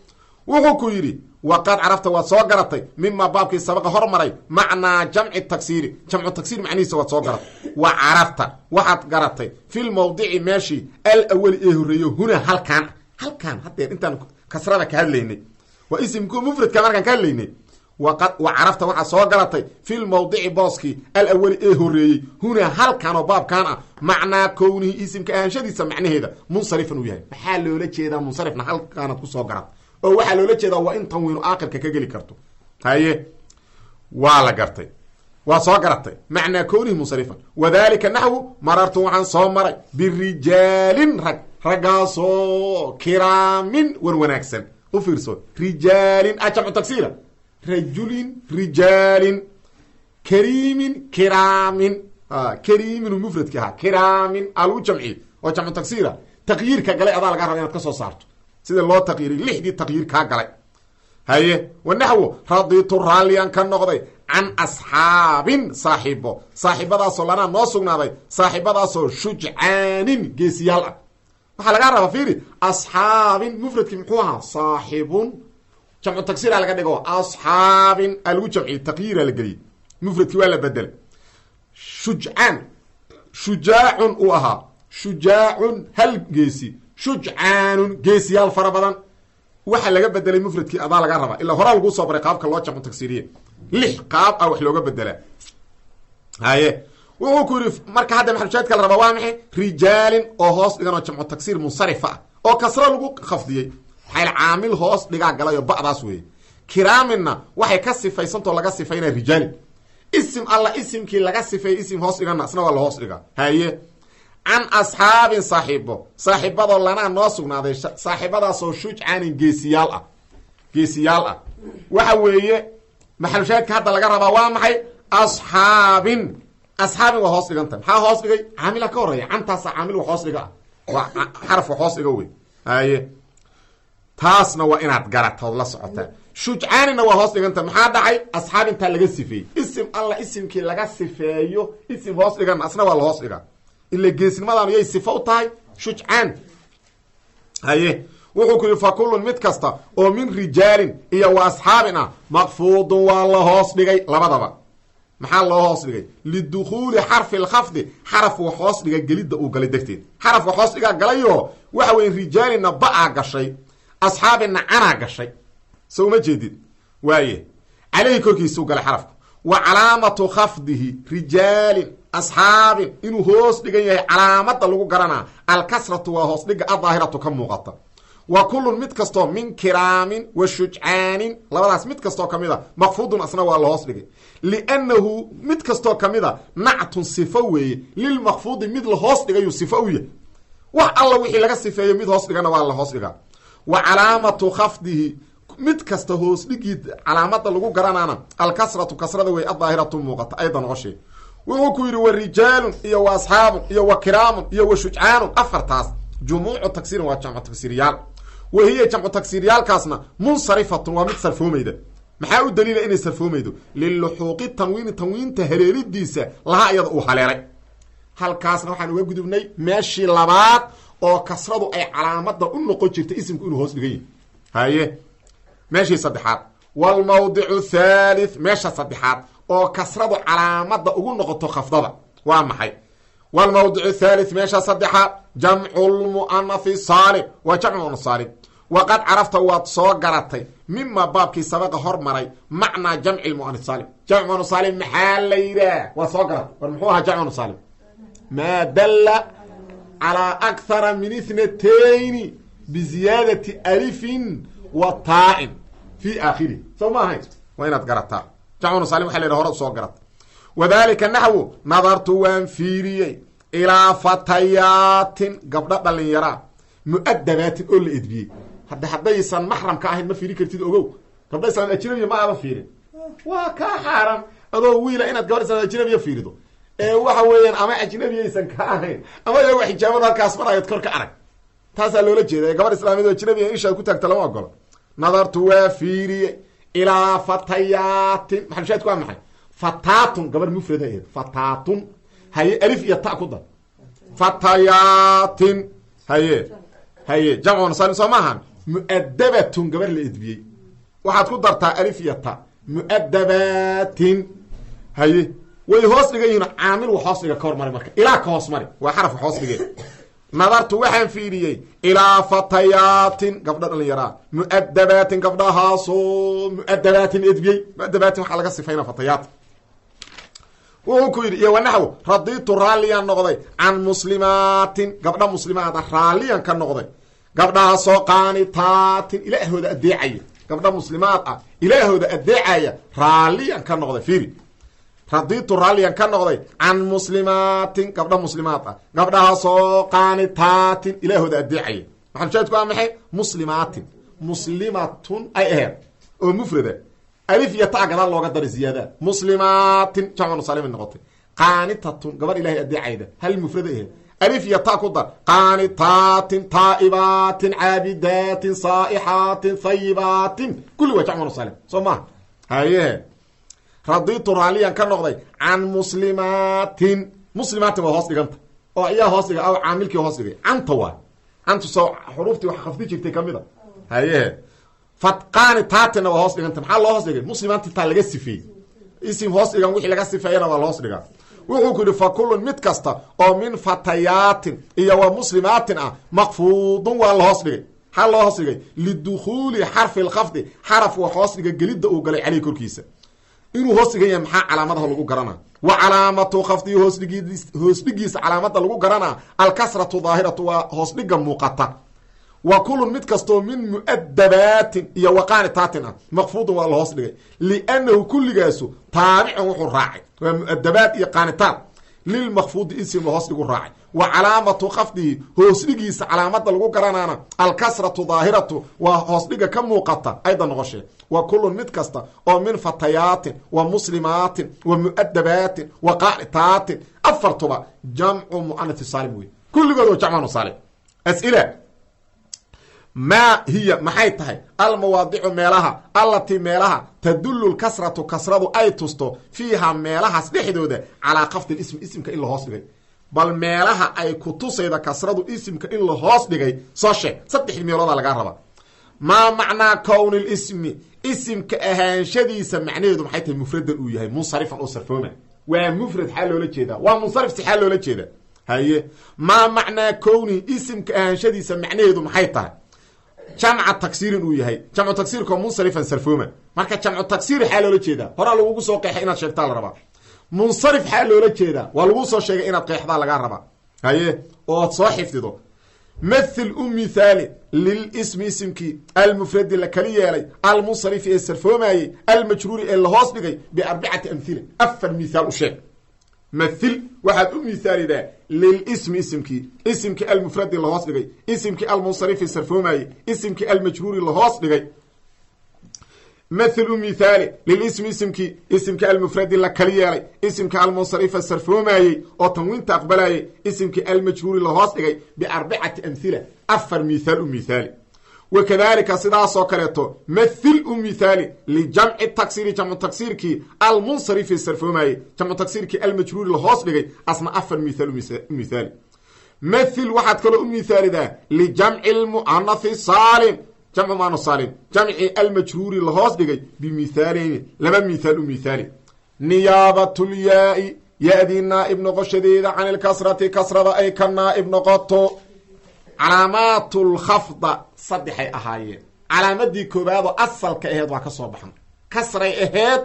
S1: wuxuu ku yidhi: waqad carafta, waad soo garatay, mima baabkii sabaqa hormaray, macnaa jamci taksiiri, jamcu taksiir macnihiisa waad soo garatay. Wa carafta, waxaad garatay, filmawdici, meeshii, alawali, ee horreeyo, huna, halkaan, halkaan haddeer intaan kasrada ka hadlaynay, waa isimku mufradka markaan ka hadlaynay. Waqad wa carafta, waxaad soo garatay, filmawdici, booskii, alawali, ee horreeyey, hunaa, halkan oo baabkaan ah, macnaa kownihi, isimka ahaanshadiisa macnaheeda, munsarifan uu yahay. Maxaa loola jeedaa munsarifna? Halkaanaad kusoo garat oo waxaa loola jeedaa waa in tanwiinu aakhirka ka geli karto. Haye, waa la gartay, waa soo garatay macnaa kownihi munsarifan. Wadalika naxwu marartu, waxaan soo maray, birijaalin, rag, raggaasoo kiraamin, wan wanaagsan. U fiirso, rijaalin a jamcu taksiira, rajulin, rijaalin, kariimin, kiraamin. Kariimin mufradki ahaa, kiraamin aa lagu jamciyey oo jamcu taksiira. Taqyiirka galay adaa laga raba inaad ka soo saarto sida loo taqyiiriy, lixdii taqyiir kaa galay. Haye, wanaxwo raditu, raalliyan ka noqday, can asxaabin, saaxiibo, saaxiibadaasoo lanaa, noo sugnaaday, saaxiibadaasoo shujcaanin, geesiyaal ah. Waxaa lagaa rabaa, fiiri, asxaabin mufradkii muxuu ahaa? Saaxibun. Jamcu tagsiira laga dhigo, asxaabin aa lagu jamciyey, taqyiira la geliyey, mufradkii waa la bedelay. Shujcaan, shujaacun uu ahaa, shujaacun hal geesi, shujcaanun geesiyaal fara badan. Waxa laga bedelay mufradkii adaa laga rabaa, ilaa horaa laguu soo baray qaabka loo jamcu tagsiiriye. Lix qaab ah wax looga bedelaa. Haye, wuxuu ku yidhi marka hadda maxalushaadka la rabaa waa maxay? Rijaalin oo hoos dhigan oo jamcu tagsiir munsarifa ah oo kasro lagu khafdiyey, maxaa caamil hoos dhigaa galay oo ba'daas weeye. Kiraaminna waxay ka sifaysantao laga sifaynaya rijaalin. Isim alla isimkii laga sifeeyay isim hoos dhigana isna waa la hoos dhigaa. Haye, can asxaabin, saaxiibo, saaxiibadoo lanaa, noo sugnaaday, saaxiibadaasoo shujcaanin, geesiyaal ah, geesiyaal ah. Waxa weeye maxalushaahidka hadda laga rabaa waa maxay? Asxaabin, asxaabin waa hoos dhiganta. Maxaa hoos dhigay? Caamila ka horeeya, cantaasa caamil wax hoos dhiga ah, waa xaraf wax hoos dhiga wey. Haye, taasna waa inaad garata ood la socotaa. Shujcaanina waa hoos dhiganta. Maxaa dhacay? Asxaabintaa laga sifeeyey. Isim alla isimkii laga sifeeyo isim hoos dhigan asna waa la hoos dhigaa, ila geesnimadan yay sifo u tahay shujcaan. Haye, wuxuu ku yidhi: fa kullun, mid kasta oo min rijaalin iyo wa asxaabin ah, makfuudun, waa la hoos dhigay labadaba. Maxaa loo hoos dhigay? Lidukhuuli xarfi lkhafdi, xaraf wax hoos dhiga gelidda uu galay darteed. Xaraf wax hoos dhigaa galayoo waxa weye rijaalinna ba-aa gashay, asxaabina canaa gashay. So uma jeedid? Waaye, caleyhi, korkiisuu galay xarafka. Wa calaamatu khafdihi, rijaalin, asxaabin inuu hoos dhigan yahay calaamada lagu garanaa, alkasratu, waa hoos dhiga, adaahiratu, ka muuqata. Wa kullun, mid kastoo, min kiraamin wa shujcaanin, labadaas mid kastoo kamid a, makfuudun, asna waa la hoos dhigay, liannahu, mid kastoo kamid a, nactun, sifo weeye, lilmakfuudi, mid la hoos dhigayuu sifo u yahay. Wax alla wixii laga sifeeyo mid hoos dhigana waa la hoos dhigaa. Wa calaamatu khafdihi, mid kasta hoos dhigii calaamada lagu garanaana, alkasratu, kasrada wey, adaahiratu, muuqata, aydan noqoshee. Wuxuu ku yidhi: wa rijaalun iyo wa asxaabun iyo wa kiraamun iyo wa shujcaanun, afartaas jumuucu tagsiirin, waa jamcu tagsiiriyaal. Wa hiya, jamcu tagsiiryaalkaasna, munsarifatun, waa mid sarfoomayda. Maxaa u daliila inay sarfoomaydo? Liluxuuqi tanwiini, tanwiinta haleelidiisa, laha, iyada uu haleelay. Halkaasna waxaan uga gudubnay meeshii labaad oo kasradu ay calaamada u noqon jirtay isimku inuu hoos dhigan yahay. Haye, meeshii saddexaad, walmawdicu thalith, meesha saddexaad Oo kasradu calaamada ugu noqoto khafdada waa maxay? Wlmawdic thalith, meesha saddexaad, jamcu lmu'anathi saalim, waa jamcu mu'anath saalim. Waqad carafta, waad soo garatay, mima baabkii sabaqa hormaray, macnaa jamci mu'anath saalim. Jamc mu'anath saalim maxaa la yidhaah? Waad soo garatay. War muxuu ahaa jamc mu'anath saalim? Maa dalla calaa akthara min ithnatayni biziyaadati alifin wa taa'in fi aakhirihi. Soo ma ahayn? Waa inaad garataa jamc mu'anath salim waxa la yidhaha. Hore soo garata. Wadalika naxwu: nadartu, waan fiiriyey, ilaa fatayaatin, gabdho dhalinyaraa, mu'adabaatin, oo la edbiyey. Hadda haddaysan maxramka ahayn ma fiiri kartid. Ogow, gabdha islaam ajnabiya ma aadan fiirin, waa kaa xaaran adoo wiila inaad gabadh islaam ajnabiya fiirido. Ee waxa weeyaan, ama ajnabiyaysan ka ahayn ama iyagoo xijaabada halkaas marayad kor ka arag, taasaa loola jeeda. Ee gabadh islaamiyad oo ajnabiya ishaad ku taagta lama ogolo. Nadartu, waa fiiriyey, ilaa fatayaatin. Maxalushaadku waa maxay? Fataatun, gabar mufrad aheed. Fataatun, haye, alif iyo ta ku dar, fatayaatin. Haye, haye, jamcu salim soo maahan? Mu'adabatun, gabar la edbiyey, waxaad ku dartaa alif iyo ta, mu'adabatin. Haye, way hoos dhigan yihiin. Caamil wax hoos dhiga ka hormari marka, ilaa ka hoos mari, waa xaraf wax hoos dhige. Nadartu, waxaan fiiriyey, ilaa fatayaatin, gabdho dhalinyaraa, mu'adabaatin, gabdhahaasoo mu'adabaatin edbiyey. Mu'adabaatin waxaa laga sifayna fatayaat. Wuxuu ku yidhi, iyo wanaxw: radiitu, raalliyaan noqday, can muslimaatin, gabdha muslimaada raalliyan ka noqday, gabdhahaasoo qaanitaatin, ilaahooda adeecaya. Gabdha muslimaad ah, ilaahooda adeecaya, raalliyan ka noqday. Fiiri: radiitu, raalliyan ka noqday, can muslimaatin, gabdha muslimaad ah, gabdhahaasoo qaanitaatin, ilaahooda adeecaya. Maxalushaahidku waa maxay? Muslimaatin, muslimatun ay aheed oo mufrada, alif iyo ta gadaal looga daray, ziyaadaad, muslimaatin, jamcu salim noqotay. Qaanitatun, gabar ilahay adeecayda, hal mufrada aheed, alif iyo ta ku dar, qaanitaatin, taa'ibaatin, caabidaatin, saa'ixaatin, hayibaatin, kulli waa jamcu salim, soo maha? Haye, radiitu, raalliyan ka noqday, can muslimaatin. Muslimaatin waa hoos dhiganta oo ayaa hoos dhigay aw caamilkii hoos dhigay? Canta waa cantu, soo xuruuftii wax khafdi jirtay kamid a. Haye, qaanitaatinna waa hoos dhiganta. Maxaa loo hoos dhigay? Muslimaatintaa laga sifeeyey. Isim hoos dhigan wixii laga sifeeyana waa la hoos dhigaa. Wuxuu ku yidhi: fa kullun, mid kasta oo min fatayaatin iyo wa muslimaatin ah, makfuudun, waa la hoos dhigay. Maxaa loo hoos dhigay? Lidukhuuli xarfi lkhafdi, xaraf wax hoos dhiga gelidda uu galay, caleyhi, korkiisa. Inuu hoos dhigan yahay maxaa calaamadaha lagu garanaa? Wa calaamatu khafdihi, hoosdhigiisa calaamada lagu garanaa, alkasratu daahiratu, waa hoos dhiga muuqata. Wa kulun, mid kastoo min mu'adabaatin iyo waqaanitaatin ah, makfuudun, waa la hoos dhigay, liannahu kulligaasu taabicun, wuxuu raacay, waa mu'adabaat iyo qaanitaat, lilmakfuudi, isim la hoos dhigu raacay. Wa calaamatu khafdihi, hoosdhigiisa calaamada lagu garanaana, alkasratu daahiratu, waa hoosdhiga ka muuqata ayda noqoshee. Wa kulun, mid kasta oo min fatayaatin wa muslimaatin wa mu'adabaatin wa qaanitaatin, afartuba jamcu mu'anathi saalim wey. Kulligood waa jamcu saalim. As'ila: maa hiya, maxay tahay, almawaadicu, meelaha, allatii, meelaha, tadullu lkasratu, kasradu ay tusto, fiiha, meelahaas dhexdooda, calaa khafdi ismi, isimka in la hoos dhigay? Bal meelaha ay ku tusayda kasradu isimka in la hoos dhigay soo sheeg. Saddex meelooda lagaa rabaa. Maa macnaa kowni lismi, isimka ahaanshadiisa macnaheedu maxay tahay, mufradan uu yahay, munsarifan, oo sarfooma? Waa mufrad xaa loola jeedaa? Waa munsarif si xaa loola jeedaa? Haye, maa macnaa kownihi, isimka ahaanshadiisa macnaheedu maxay tahay, jamca taksiirin uu yahay, jamcu taksiirkoo munsarifan, sarfooma? Marka jamcu taksiir xaa loola jeedaa? Horaa lagugu soo qeexay, inaad sheegtaa la rabaa. Munsarif xaa loola jeedaa? Waa laguu soo sheegay, inaad qeexdaa lagaa rabaa. Haye, ood soo xifdido. Mathil, u mithaali, lilismi, isimkii, almufradi, la kali yeelay, almunsarifi, ee sarfoomayey, almajruuri, ee lahoos dhigay, biarbicati amhila, afar mithaal u sheeg. Mathil, waxaad u mithaalidaa, lilismi, isimkii, isimkii, almufradi, lahoos dhigay, isimkii, almunsarifi, sarfoomayey, isimkii, almajruuri, lahoos dhigay. Mathil, u mithaali, lilismi, isimkii, isimkii, almufradi, la kali yeelay, isimkii, almunsarifa, sarfoomayey oo tanwiinta aqbalayay, isimkii, almajruuri, lahoos dhigay, biarbicati amhila, afar mithaal u mithaali. Wakadalika, sidaasoo kaleeto, mathil, u mithaali, lijamci taksiiri, jamcu taksiirkii, almunsarifi, sarfoomayey, jamcu taksiirkii, almajruuri, lahoos dhigay, asna afar mithaal u mithaali. Mathil, waxaad kaloo u mithaalidaa, lijamci lmu'anathi saalim, jamcu muana saalim, jamci, almajruuri, lahoos dhigay, bimithaaleyni, laba mithaal u mithaali. Niyaabatulyaa-i, ya-dii naaib noqoshadeeda, can ilkasrati, kasrada ay ka naaib noqoto. Calaamaatulkhafda saddexay ahaayeen. Calaamadii koobaadoo asalka aheed waa ka soo baxan, kasray aheed.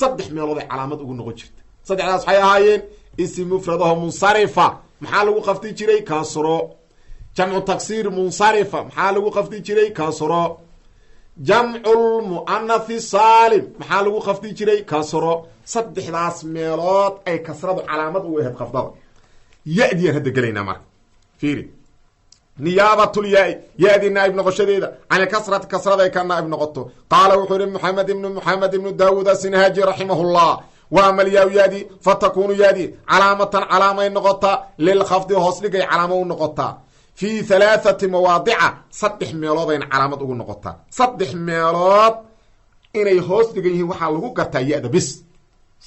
S1: Saddex meelood ay calaamad ugu noqon jirta. Saddexdaas waxay ahaayeen: isim mufradaho munsarifa, maxaa lagu khafdi jiray? Kasro. Jamcu taksiir munsarifa, maxaa lagu khafdi jiray? Kasro. Jamculmu'anathi saalim, maxaa lagu khafdi jiray? Kasro. Saddexdaas meelood ay kasradu calaamad ugu ahayd khafdada. Ya-diyan hadda gelaynaa. Marka fiiri: niyaabatulyaa-i, ya-dii naaib noqoshadeeda, can ilkasrati, kasrada ay ka naaib noqoto. Qaala wuxuu yihi Moxamed ibnu Moxamed ibnu Daawuud Asinhaaji raximahullah: wa ama alyaa yadi fa takuunu yadi calaamatan, calaamay noqotaa, lilkhafdi, hoos dhigay calaamo u noqotaa, fii halaathati mawaadica, saddex meeloodayna calaamad ugu noqotaa. Saddex meelood inay hoos dhigan yihiin waxaa lagu gartaa ya-da bis.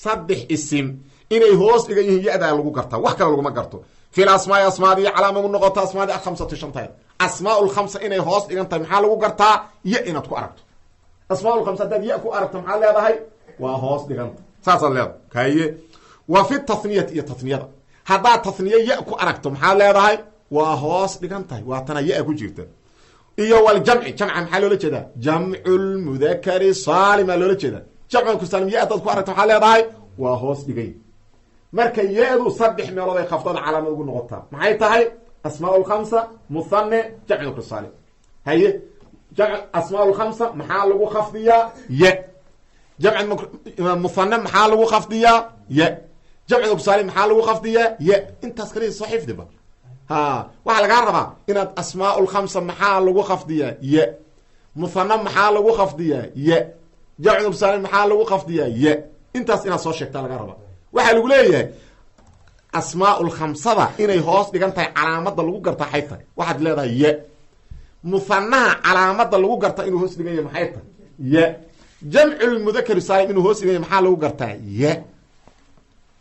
S1: Saddex isim inay hoos dhigan yihiin ya-daa lagu gartaa, wax kale laguma garto. Fi lasmaai, asmaadii calaama u noqota, asmaadii alkhamsati, shantayd. Asmaa lkhamsa inay hoos dhigan tahay maxaa lagu gartaa? Ya inaad ku aragto. Asmaa lkhamsa haddaad ya ku aragto, maxaad leedahay? Waa hoos dhiganta, saasaad leedahay. Kaye wa fi tathniyati, iyo tathniyada. Haddaad tathniye ya ku aragto, maxaad leedahay? Waa hoos dhigan tahay, waa tana ya ku jirta. Iyo waljamci, jamca maxaa loola jeedaa? Jamculmudakari saalima loola jeedaa. Jamcu saalim ya hadaad ku aragto, maxaad leedahay? Waa hoos dhigay. Marka ya-du saddex meelood ay khafdada calaamad ugu noqotaa. Maxay tahay? Asmaa lkhamsa, muthane, jamcu saalim. Haye, asmaa lkhamsa maxaa lagu khafdiyaa? Ya. Jamc muthane maxaa lagu khafdiyaa? Ya. Jamcu saalim maxaa lagu khafdiyaa? Ya. Intaas kaliya soo xifdiba. Ha, waxaa lagaa rabaa inaad asmaa lkhamsa maxaa lagu khafdiyaa? Ya. Muthane maxaa lagu khafdiyaa? Ya. Jamcu saalim maxaa lagu khafdiyaa? Ya. Intaas inaad soo sheegtaa lagaa rabaa. Waxaa lagu leeyahay asmaa lkhamsada inay hoos dhigan tahay calaamada lagu gartaa xay tahay? Waxaad leedahay ya. Muhanaha calaamada lagu gartaa inuu hoos dhigan yahay maxay tahay? Ya. Jamculmudakar saalim inuu hoos dhigan yahay maxaa lagu gartaa? Ya.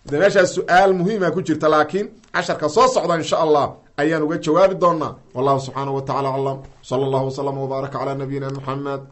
S1: De meeshaas su-aal muhiima ku jirta, laakiin casharka soo socda insha Allah ayaan uga jawaabi doonaa. Wallahu subxaanahu wa tacala aclam. Sala allahu waslama wbaaraka calaa nabiyina Muxamed.